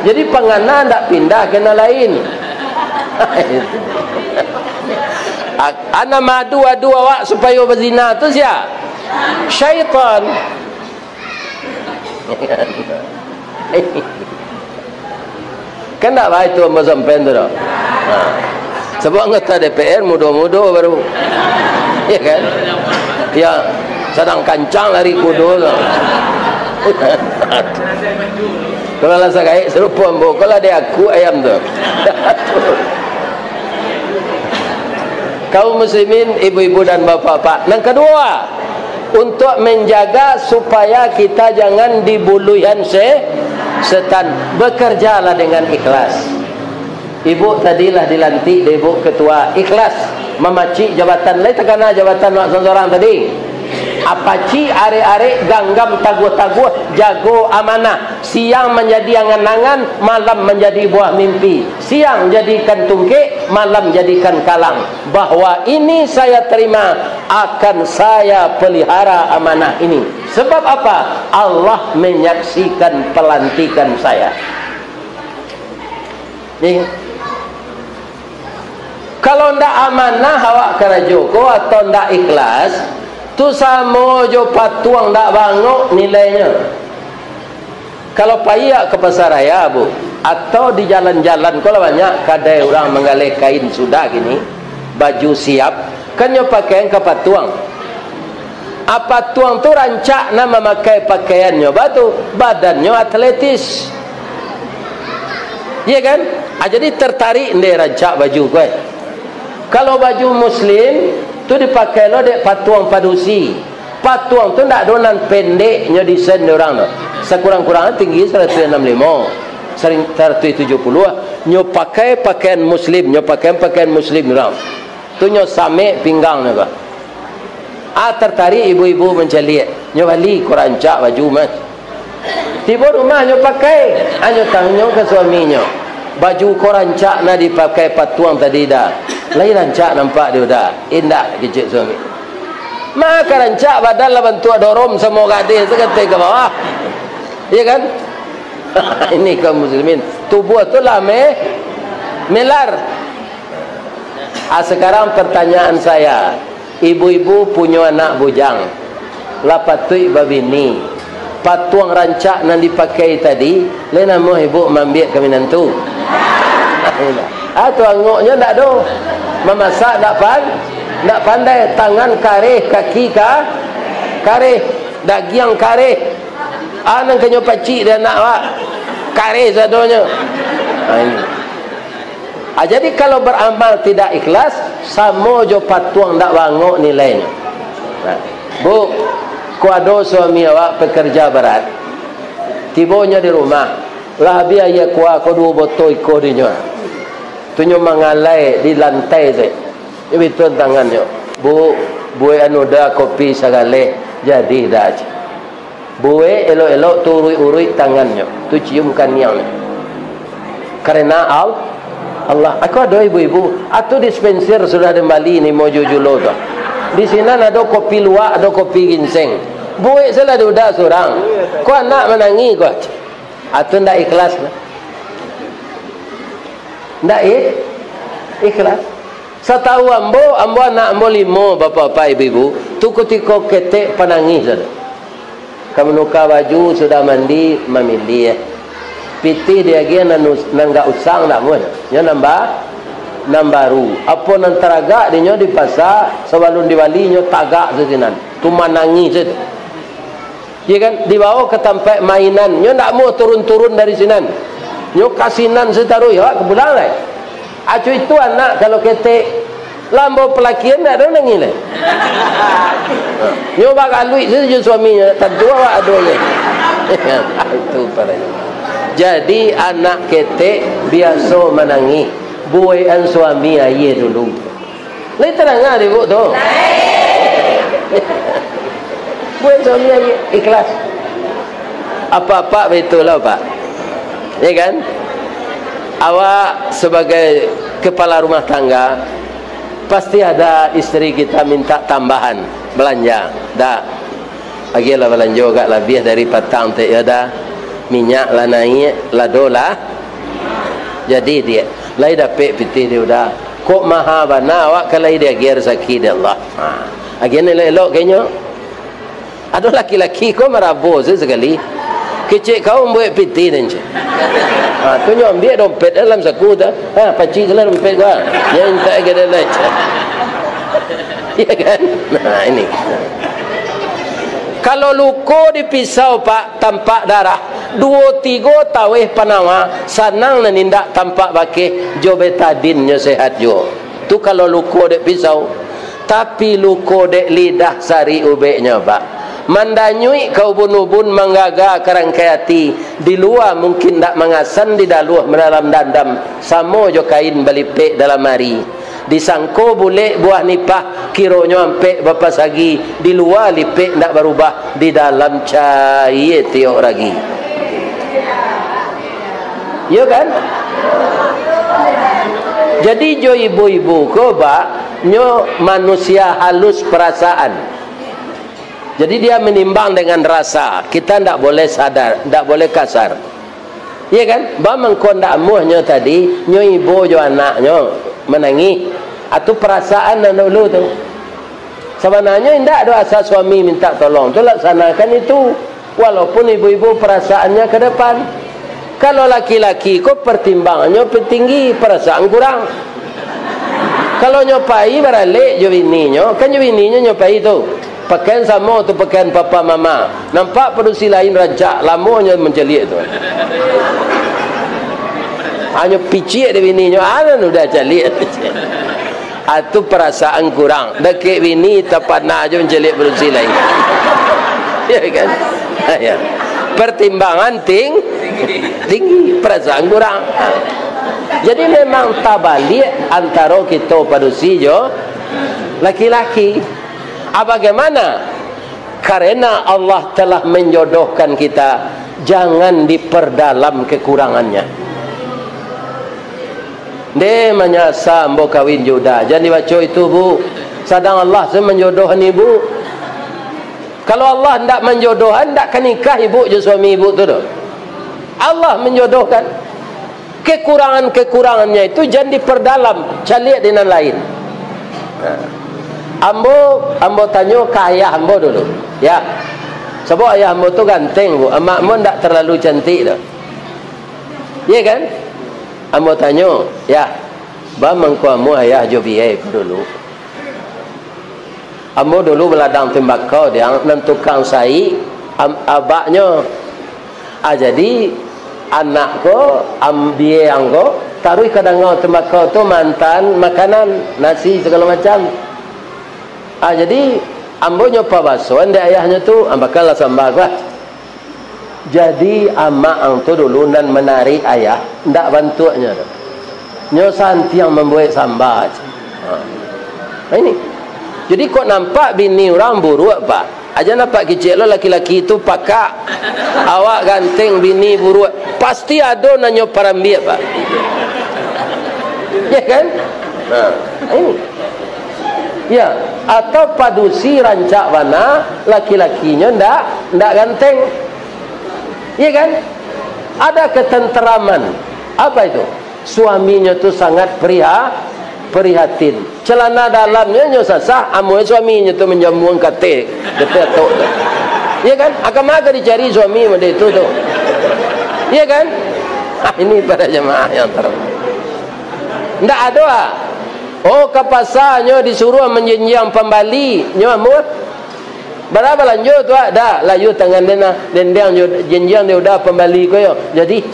Jadi pangana ndak pindah ka nan lain. A-, a nan maadu-adu awak supayo bazina tu sia? Syaitan. Kan ndak baik tu ambo sampaian tu doh. Ha. Sabab anggota D P R mudo-mudo baru. Ya kan? Ya, sadang kancang lari kudo tu. Kalau lah sagaik sarupo ambo, kalau dek aku ayam tu. Kaum muslimin, ibu-ibu dan bapak-bapak. Nan kedua, untuk menjaga supaya kita jangan dibuluihan se-, setan, bekerjalah dengan ikhlas. Ibu tadi lah dilantik dek Ibu Ketua, ikhlas mamacik jabatan, lai takana jabatan awak sorang-sorang tadi. Apacik arek-arek, ganggam taguah-taguah, jago amanah. Siang manjadi angan-angan, malam manjadi buah mimpi. Siang jadikan tungkek, malam jadikan kalang. Bahwa ini saya terima, akan saya pelihara amanah ini. Sebab apa? Allah menyaksikan pelantikan saya. Iya. Kalau ndak amanah awak karajo ko atau ndak ikhlas, tu samo jo patuang ndak bangok nilainyo. Kalau pai ka pasar raya, Bu, atau di jalan-jalan ko lah banyak kadai urang manggaleh kain sudah kini, baju siap, kan nyo pakaian ka patuang. Ah, patuang tu rancak nan mamakai pakaiannyo, batu, badannyo atletis. Iya kan? Ah, jadi tertarik ndeh rancak baju ko, eh. Kalau baju muslim, tu dipakai lo dek patuang padusi. Patuang tu ndak ado nan pendeknyo desain dek urang tu. Sakurang-kurang tinggi saratuih anam limo, sering saratuih tujuah puluah. Nyo pakai pakaian muslim, nyo pakai pakaian muslim urang. Tu nyo samek pinggangnyo ko. Ah, tertarik ibu-ibu mancaliak. Nyo bali ko rancak baju, Mas. Tibo rumah nyo pakai, ah, nyo tanyo ka suaminyo, "Baju ko rancak nan dipakai patuang tadi, Da?" "Lai rancak nampak di Uda." "Indak," kecek suami. "Ma ka rancak, badan lah bantuak dorom samo gadih, sakateh ka bawah." Iya kan? Ini kaum muslimin, tubuah tu lah me-, melar. Ah, sekarang pertanyaan saya, ibu-ibu punyo anak bujang, lah patuik babini, patuang rancak nan dipakai tadi, lai namuah ibu maambiak ka minantu? Ah, tu angoknyo ndak do. Mamasak ndak pan-, ndak pandai, tangan kareh, kaki ka-, kareh, dagiang kareh. Ah, nan kanyo pacik di anak awak, kareh sadonyo. Ah, ini. Ah, jadi, kalau baramal tidak ikhlas, samo jo patuang ndak baangok nilainyo. Nah, Bu, ko ado suami awak pekerja berat. Tibonyo di rumah, lah abih aia kuah ko duo botol iko dinyo. Tu nyo mangalai di lantai tu. Nyo bituan tangannyo. "Bu, buekan Uda kopi sagaleh, jadi Da?" Buek elok-elok tu, uruik-uruik tangannyo, tu cium kaniangnyo. Karena Al-, Allah. Ako ado ibu-ibu, atu dispenser sudah den bali limo juo julo tu. Di sinan ado kopi luwak, ado kopi ginseng. Buek salah di Uda surang. Ko anak manangih ko. Atu ndak ikhlas, nah. Ndak i-, ikhlas. Satau ambo, ambo anak ambo limo, bapak-bapak, ibu-ibu, tu kutiko ketek panangih sajo. Ka manuka baju, sudah mandi, mamiliah. Pitih diagiah nan us-, nan gak usang ndak muah. Nyo nan ba-, nan baru. Apo nan taragak dinyo di pasa, sabalun dibali nyo tagak sasinan. Tu manangih sajo. Iya kan? Dibawa ka tampek mainan. Nyo ndak mau turun-turun dari sinan. Nyo ka sinan sataruih, awak ka pulang lai. Acu itu anak kalau ketek, lah ambo palakian ndak ado nangih lai. Nyo bagaluik sajo suaminyo, tantu awak ado lai. Itu paranyo. Jadi anak ketek biaso manangih, buekan suami aia dulu. Lai tadanga dek ibu tu? Buek suami aja ikhlas. Apak-apak baitulah, Pak. Ya kan? Awak sebagai kepala rumah tangga, pasti ada isteri kita minta tambahan belanja. Dak? Agiahlah balanjo agak labiah dari patang tu, yo Da. Minyak lah naiak, lado lah. Jadi, diak, lai dapek pitih di Uda. Kok maha bana awak, ka lai diagiah rasaki dek Allah. Ha. Agiah nan elok-elok ka inyo. Ado laki-laki ko marabo se sakali. Kecek kau mambuek pitih den cek. Ha, tu nyo ambiak dompet dalam saku tu. Ha, pacik se lah dompet ko. Nyo intak ka dalam cek. Ya kan? Nah, ini. Kalau luko di pisau, Pak, tampak darah, duo tigo taweh panawa, sanang nan indak tampak bakeh, jo betadin nyo sehat juo. Tu kalau luko dek pisau. Tapi luko dek lidah sarik ubeknyo, Pak. Mandanyuik ka ubun-ubun, manggaga ka rangkai ati, di lua mungkin ndak mangasan, di daluah manalam dandam, samo jo kain balipek dalam ari. Disangko bulek buah nipah, kironyo ampek bapasagi, di lua lipek ndak barubah, di dalam caia tiok ragi. Iyo kan? Jadi jo ibu-ibu ko, Pak, nyo manusia halus perasaan. Jadi dia menimbang dengan rasa. Kita ndak boleh sadar, ndak boleh kasar. Iya kan? Ba mangko ndak amuahnyo tadi, nyo ibo jo anaknyo manangih. Atu perasaan nan dulu tu. Sabananyo indak do asa suami minta tolong tu laksanakan itu. Walaupun ibu-ibu perasaannya ke depan. Kalau laki-laki ko pertimbangannyo tinggi, perasaan kurang. Kalau nyo pai baralek jo bininyo, kan jo bininyo nyo pai tu. Pakaian samo tu pakaian papa mama. Nampak padusi lain rancak, lamonyo mancaliak tu. Hanyo piciak dek bininyo, anan udah caliak. Ah, tu parasaan kurang. Dakek bini tapana jo mancaliak padusi lain. Ya kan? Ya. Pertimbangan ting-, tinggi, parasaan kurang. Ha. Jadi memang tabaliak antaro kito padusi jo laki-laki. Ah, bagaimana? Karena Allah telah menjodohkan kita, jangan diperdalam kekurangannya. Nde manyasa ambo kawin jo Uda, jan dibaco itu, Bu. Sadang Allah se manjodohan ibu. Kalau Allah ndak manjodohan, ndak ka nikah ibu jo suami ibu tu doh. Allah manjodohkan. Kekurangan-kekurangannya itu jan diperdalam, caliak di nan lain. Nah, ambo, ambo tanyo ka ayah ambo dulu, ya. Sabab ayah ambo tu ganteng, Bu. Amak ambo ndak terlalu cantik tu. Iya kan? Ambo tanyo, "Yah, ba mangko ambo ayah jo biyai ko dulu?" Ambo dulu baladang tembakau, diang nan tukang saik, am-, abaknyo. Ah, jadi, anak ko, am-, biyai ang ko, taruih ka dangau tembakau tu mantan makanan, nasi sagalo macam. Ah, jadi, ambo nyo pabasoan dek ayahnyo tu, ah, bakalah sambah lah. Jadi, amak ang tu dulu nan manarik ayah, ndak bantuaknyo tu. Nyo santiang mambuek samba. Ha. Nah, ini. Jadi, kok nampak bini urang buruak, Pak? Aja nampak kicik lo laki-laki tu pakak. Awak ganteng, bini buruak. Pasti ado nan nyo parambiak, Pak. Ya kan? Nah, ini. Ya, atau padusi rancak bana, laki-lakinyo ndak, ndak ganteng. Iya kan? Ada ketenteraman. Apa itu? Suaminyo tu sangat priha-, prihatin. Celana dalamnyo nyo sasah, amuah suaminyo tu manjamuang kateh, kateh atok tu. Iya kan? Agama ka dicari suami model itu tu. Iya kan? Ah, ini para jamaah yang terhormat. Ndak ado, ah. Oh, ka pasa nyo disuruah manjanjiang pambali, nyo amuah. Bara balanjo tu, ah, dah, layua tangan den, ah, dendeng jo janjiang dek Uda pambali ko yo. Jadi,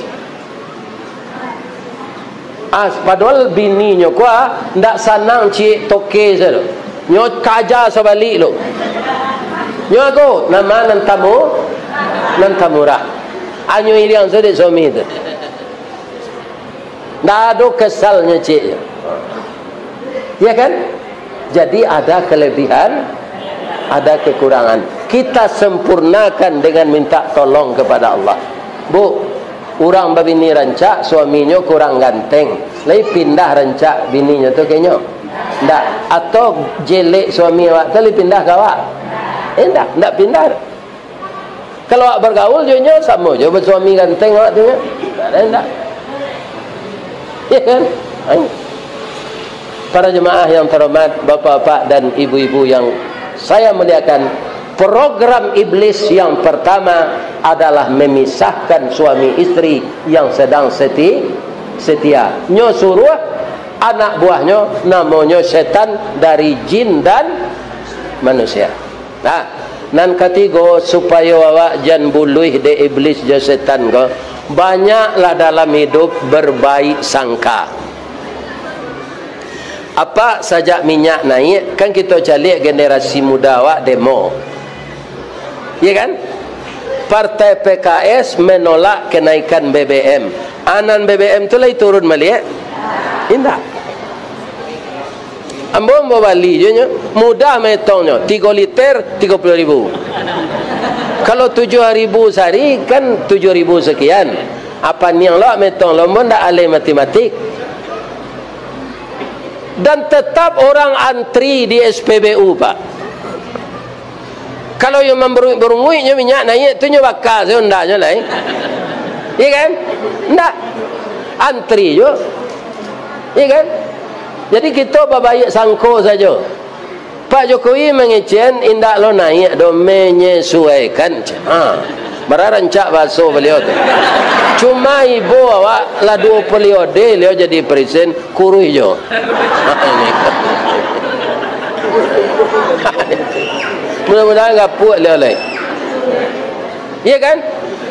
ah, padahal bininyo ko, ah, ndak sanang ciek toke se tu. Nyo kaja sabalik lo. Nyo ko, nama nan tamu, nan tamurah. Anyo iriang se dek suami tu. Ndak ado kesalnyo, cik. Ya kan? Jadi, ada kelebihan, ada kekurangan. Kita sempurnakan dengan minta tolong kepada Allah. Bu, urang babini rancak, suaminyo kurang ganteng. Lai pindah rancak bininyo tu ka inyo? Ndak. Atau jelek suami awak tu lai pindah ka awak? Eh, ndak, ndak pindah. Kalau awak bergaul jo inyo, samo jo basuami ganteng awak tu, kan? Ndak ada, ndak. Ya kan? Ai. Para jemaah yang terhormat, bapak-bapak dan ibu-ibu yang saya muliakan, program iblis yang pertama adalah memisahkan suami istri yang sedang seti-, setia. Nyo suruah anak buahnyo, namonyo setan dari jin dan manusia. Nah, nan katigo, supayo awak jan buluih dek iblis jo setan ko, banyaklah dalam hidup berbaik sangka. Apak, sajak minyak naiak, kan kito caliak generasi muda awak demo. Iya kan? Partai P K S menolak kenaikan B B M. Anan B B M tu lai turun baliak? Indak. Ambo, ambo bali jo nyo, mudah maitongnyo, tigo liter, tigo puluah ribu. Kalau tujuah ribu sahari, kan tujuah ribu sakian. Apo niang lo maitong lo, ambo ndak alai matematik. Dan tetap orang antri di S P B U, Pak. Kalau yo mambarunguik-barunguik nyo minyak naiak tu, nyo baka se Honda nyo lai. Iya kan? Ndak. Antri jo. Iya kan? Jadi kito babaiak sangko sajo. Pak Jokowi mangecek, indak lo naiak doh, menyesuaikan. Ha. Bara rancak bahaso baliau tu. Cuma ibo awak lah duo periode baliau jadi presiden, kuruih jo. Ini. Mudah-mudahan gapuak liau lai. Iya kan?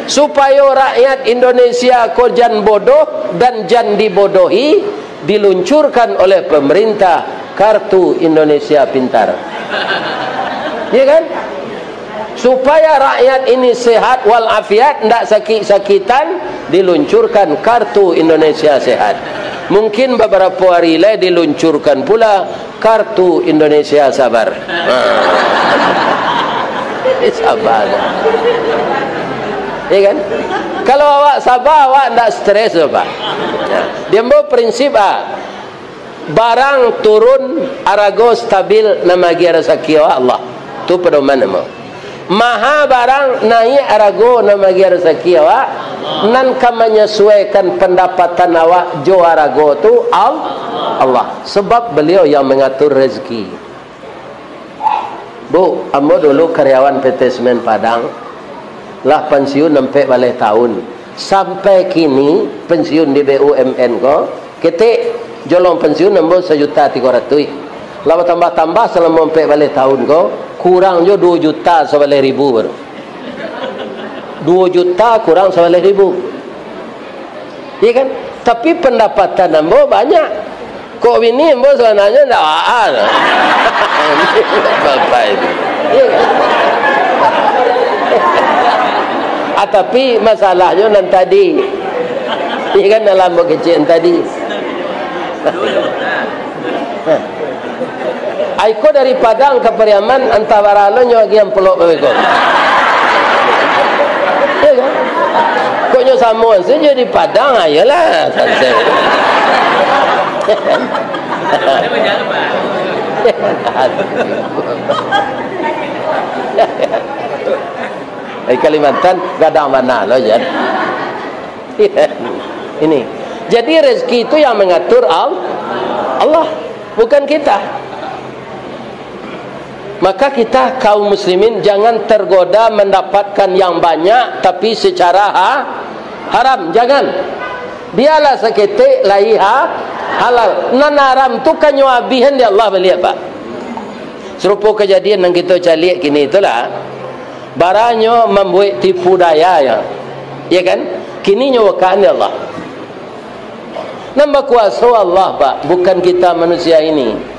Supayo rakyat Indonesia ko jan bodoh dan jan dibodohi, diluncurkan oleh pemerintah kartu Indonesia Pintar. Iya kan? Supaya rakyat ini sehat walafiat, ndak sakik-sakitan, diluncurkan kartu Indonesia Sehat. Mungkin beberapa hari lai diluncurkan pula kartu Indonesia Sabar. Ha. Sabar. Ya kan? Kalau awak sabar, awak ndak stres, Pak. Ya. Dia ambo prinsip, ah. Barang turun, arago stabil, nan maagiah rasaki awak Allah. Tu pedoman ambo. Maha barang, naiak arago, nan maagiah rasaki awak, nan ka manyasuaikan pandapatan awak jo arago tu Al-, Allah. Sebab Beliau yang mengatur rezeki. Bu, ambo dulu karyawan P T Semen Padang, lah pensiun ampek baleh tahun. Sampai kini pensiun di B U M N ko, ketek jolong pensiun ambo sajuta tigo ratuih. Lah batambah-tambah salamo ampek baleh tahun ko, kurang jo duo juta sabaleh ribu baru. Duo juta kurang sabaleh ribu. Iya kan? Tapi pendapatan ambo banyak. Kok bini ambo sabananyo ndak baa. Bapak itu. Iya kan? Ah, tapi masalahnyo nan tadi. Iya kan, dalam ambo kecek nan tadi. Ai ko dari Padang ka Pariaman, antah bara lo nyo agiah ampulok ka beko. Iya kan? Kok nyo samo sajo di Padang, ayolah, santai. Di Kalimantan, gadang bana lo, jan. Ini. Jadi, rezeki itu yang mengatur Al-, Allah, bukan kita. Maka kita, kaum muslimin, jangan tergoda mendapatkan yang banyak, tapi secara ha-, haram. Jangan. Biarlah saketek lai ha-, halal. Nan haram tu kan nyo abihan di Allah baliak, Pak. Sarupo kajadian nan kito caliak kini itulah. Baranyo mambuek tipu daya, ya. Ya kan? Kini nyo wakaan di Allah. Nan bakuaso Allah, Pak, bukan kita manusia ini.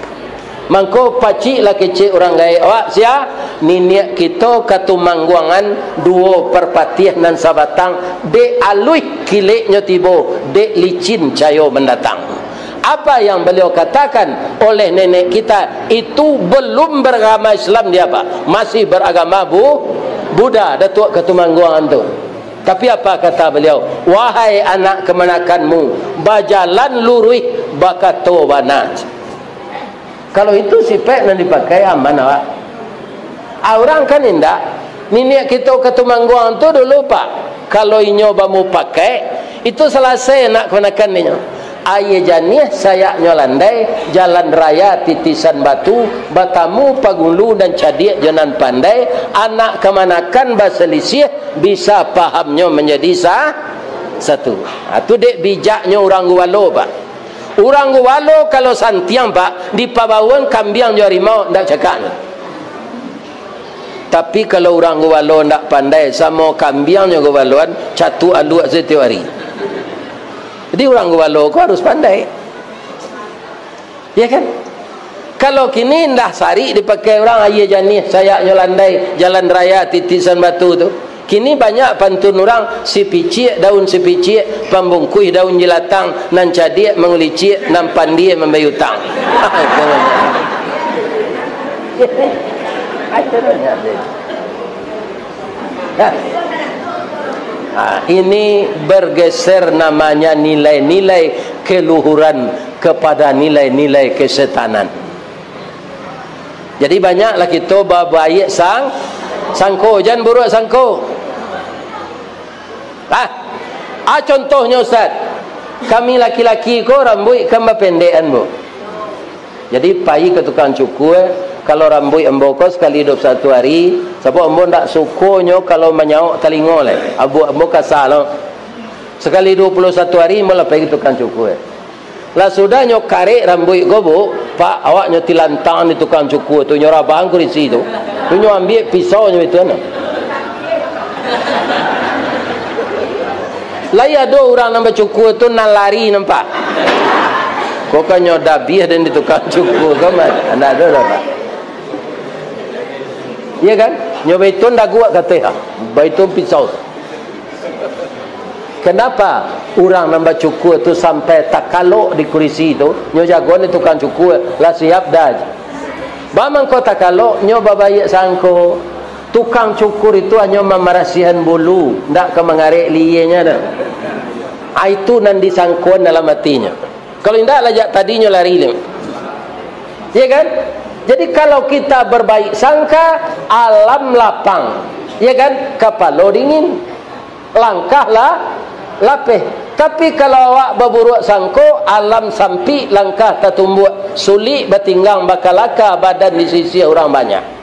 Mangko paciklah kecek urang gaek awak, sia? Niniak kito Katumangguangan duo Parpatiah nan sabatang, dek aluih kileknyo tibo, dek licin cayo mandatang. Apa yang beliau katakan oleh nenek kita itu belum beragama Islam dia, Pak. Masih beragama Bu-, Buddha, Datuak Katumangguangan tu. Tapi apa kata beliau? "Wahai anak kamanakanmu, bajalan luruih bakato bana." Kalau itu sipek nan dipakai, aman awak. Ah, urang kan indak. Niniak kito Katumangguangan tu dulu, Pak, kalau inyo bamupakai, itu salasai anak kamanakan inyo. Aia janiah sayaknyo landai, jalan raya titisan batu, batamu pangulu nan cadiak jo nan pandai, anak kamanakan basalisiah, bisa pahamnyo manjadi sa-, satu. Ha, tu dek bijaknyo urang Gubalo, Pak. Urang Gubalo kalau santiang, Pak, dipabawaan kambiang jo harimau, ndak cakak. Tapi kalau urang Gubalo ndak pandai, samo kambiang jo Gubaloan, catuk aluak satiok ari. Jadi urang Gubalo ko harus pandai. Ya kan? Kalau kini indak sarik dipakai urang, aia janiah, sayaknyo landai, jalan raya titisan batu tu. Kini banyak pantun urang, sipiciak daun sipiciak, pambungkuih daun jilatang, nan cadiak mangulicik, nan pandie mambayar utang. Ha, ini bergeser namanya nilai-nilai keluhuran kepada nilai-nilai kesetanan. Jadi, banyaklah kito ba-, baiak sang-, sangko, jan buruak sangko. Ah, ah, contohnyo, Ustaz, kami laki-laki ko rambuik kan bapendekan, Bu. Jadi, pai ka tukang cukur, kalau rambuik ambo ko sakali duo puluah satu ari, sabab ambo ndak sukonyo kalau manyaok talingo lai. Abuak ambo kasa lo. Sakali duo puluah satu ari, ambo lah pai ka tukang cukur. Lah sudah nyo karek rambuik ko, Bu, Pak, awak nyo tilantang di tukang cukur tu, nyo rabang kurisi tu. Tu nyo ambiak pisau nyo itu, nah. Lai ado urang nan bacukua tu nan lari nampak. Kok kan nyo dabiah den di tukang cukua kan, ndak ado doh, Pak. Iya kan? Nyo baitu daguak kateh, ha. Baitu pisau. Kenapa urang nan bacukua tu sampai takalok di kurisi tu? Nyo jago ni tukang cukua, lah siap dah. Ba mangko takalok, nyo babaiak sangko. Tukang cukur itu hanyo mamarasiahan bulu, ndak ka mangarek lienyo doh. Ah, itu nan disangkoan dalam atinyo. Kalau indak, lah jak tadinyo lari tu. Ya kan? Jadi, kalau kita berbaik sangka, alam lapang. Ya kan? Kapalo dingin, langkah lah lapeh. Tapi, kalau awak baburuak sangko, alam sampik, langkah tatumbuak, sulik batinggang, bakalaka badan di sisi urang banyak.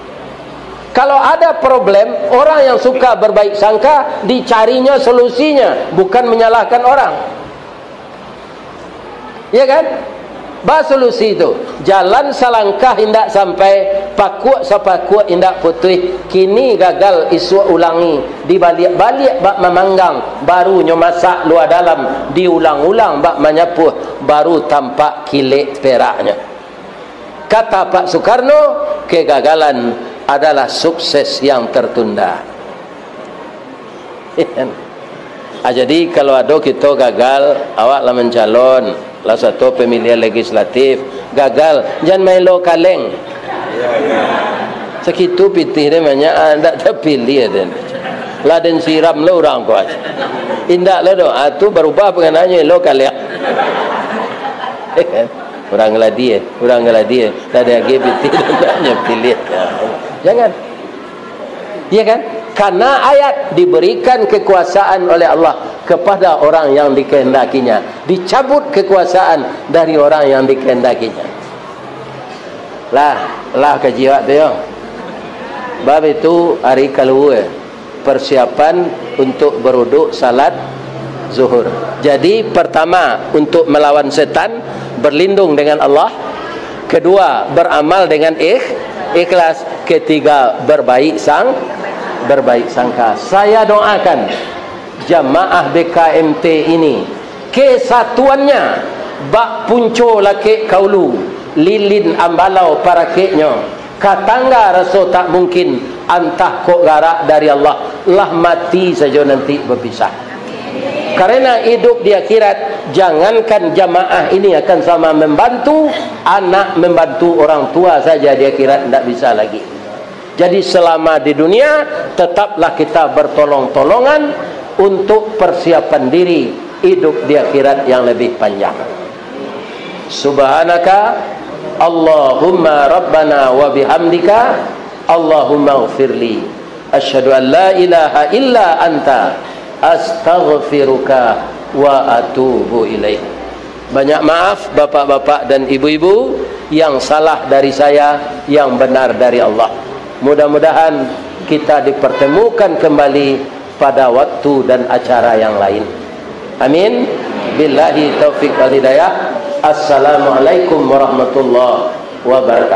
Kalau ada problem, orang yang suka berbaik sangka, dicarinyo solusinya, bukan menyalahkan orang. Ya kan? Ba solusi tu, jalan salangkah indak sampai, pakuak sapakuak indak putuih, kini gagal isuak ulangi, dibaliak-baliak bak mamanggang, baru nyo masak lua dalam, diulang-ulang bak manyapuah, baru tampak kilek peraknyo. Kata Pak Soekarno, kegagalan adalah sukses yang tertunda. Ah, jadi, kalau ado kito gagal, awak lah mancalon, lah sato pamilihan legislatif, gagal, jan maelo kaleng. Sakitu pitih den banyak, ah, ndak tapiliah den. Lah den siram lo urang ko. Indak lo doh, ah, tu barubah pangananyo, elo kaleng. Urang gladi, eh. Urang gladi, eh. Lah den agiah pitih, den banyak piliah. Jangan. Iya kan? Karena ayat, diberikan kekuasaan oleh Allah kepada orang yang dikehendaki-Nya, dicabut kekuasaan dari orang yang dikehendaki-Nya. Lah, lah kaji awak tu, yo. Bab itu hari kalua, persiapan untuk beruduk salat zuhur. Jadi, pertama, untuk melawan setan, berlindung dengan Allah. Kedua, beramal dengan ikh-, ikhlas. Ketiga, berbaik sang-, berbaik sangka. Saya doakan jamaah B K M T ini, kesatuannya, bak punco lakek ka ulu, lilin ambalau parakeknyo, ka tangga raso tak mungkin, antah kok garak dari Allah, lah mati sajo nanti bapisah. Karena hidup di akhirat, jangankan jamaah ini akan sama membantu, anak membantu orang tua saja di akhirat ndak bisa lagi. Jadi, selama di dunia, tetaplah kita bertolong-tolongan untuk persiapan diri hidup di akhirat yang lebih panjang. Subhanaka Allahumma Rabbana wa bihamdika, Allahumma ghfirli. Asyhadu an la ilaha illa anta, astaghfiruka wa atubu ilaik. Banyak maaf, bapak-bapak dan ibu-ibu, yang salah dari saya, yang benar dari Allah. Mudah-mudahan kita dipertemukan kembali pada waktu dan acara yang lain. Amin. Billahi taufik wal hidayah. Assalamualaikum warahmatullahi wabarakatuh.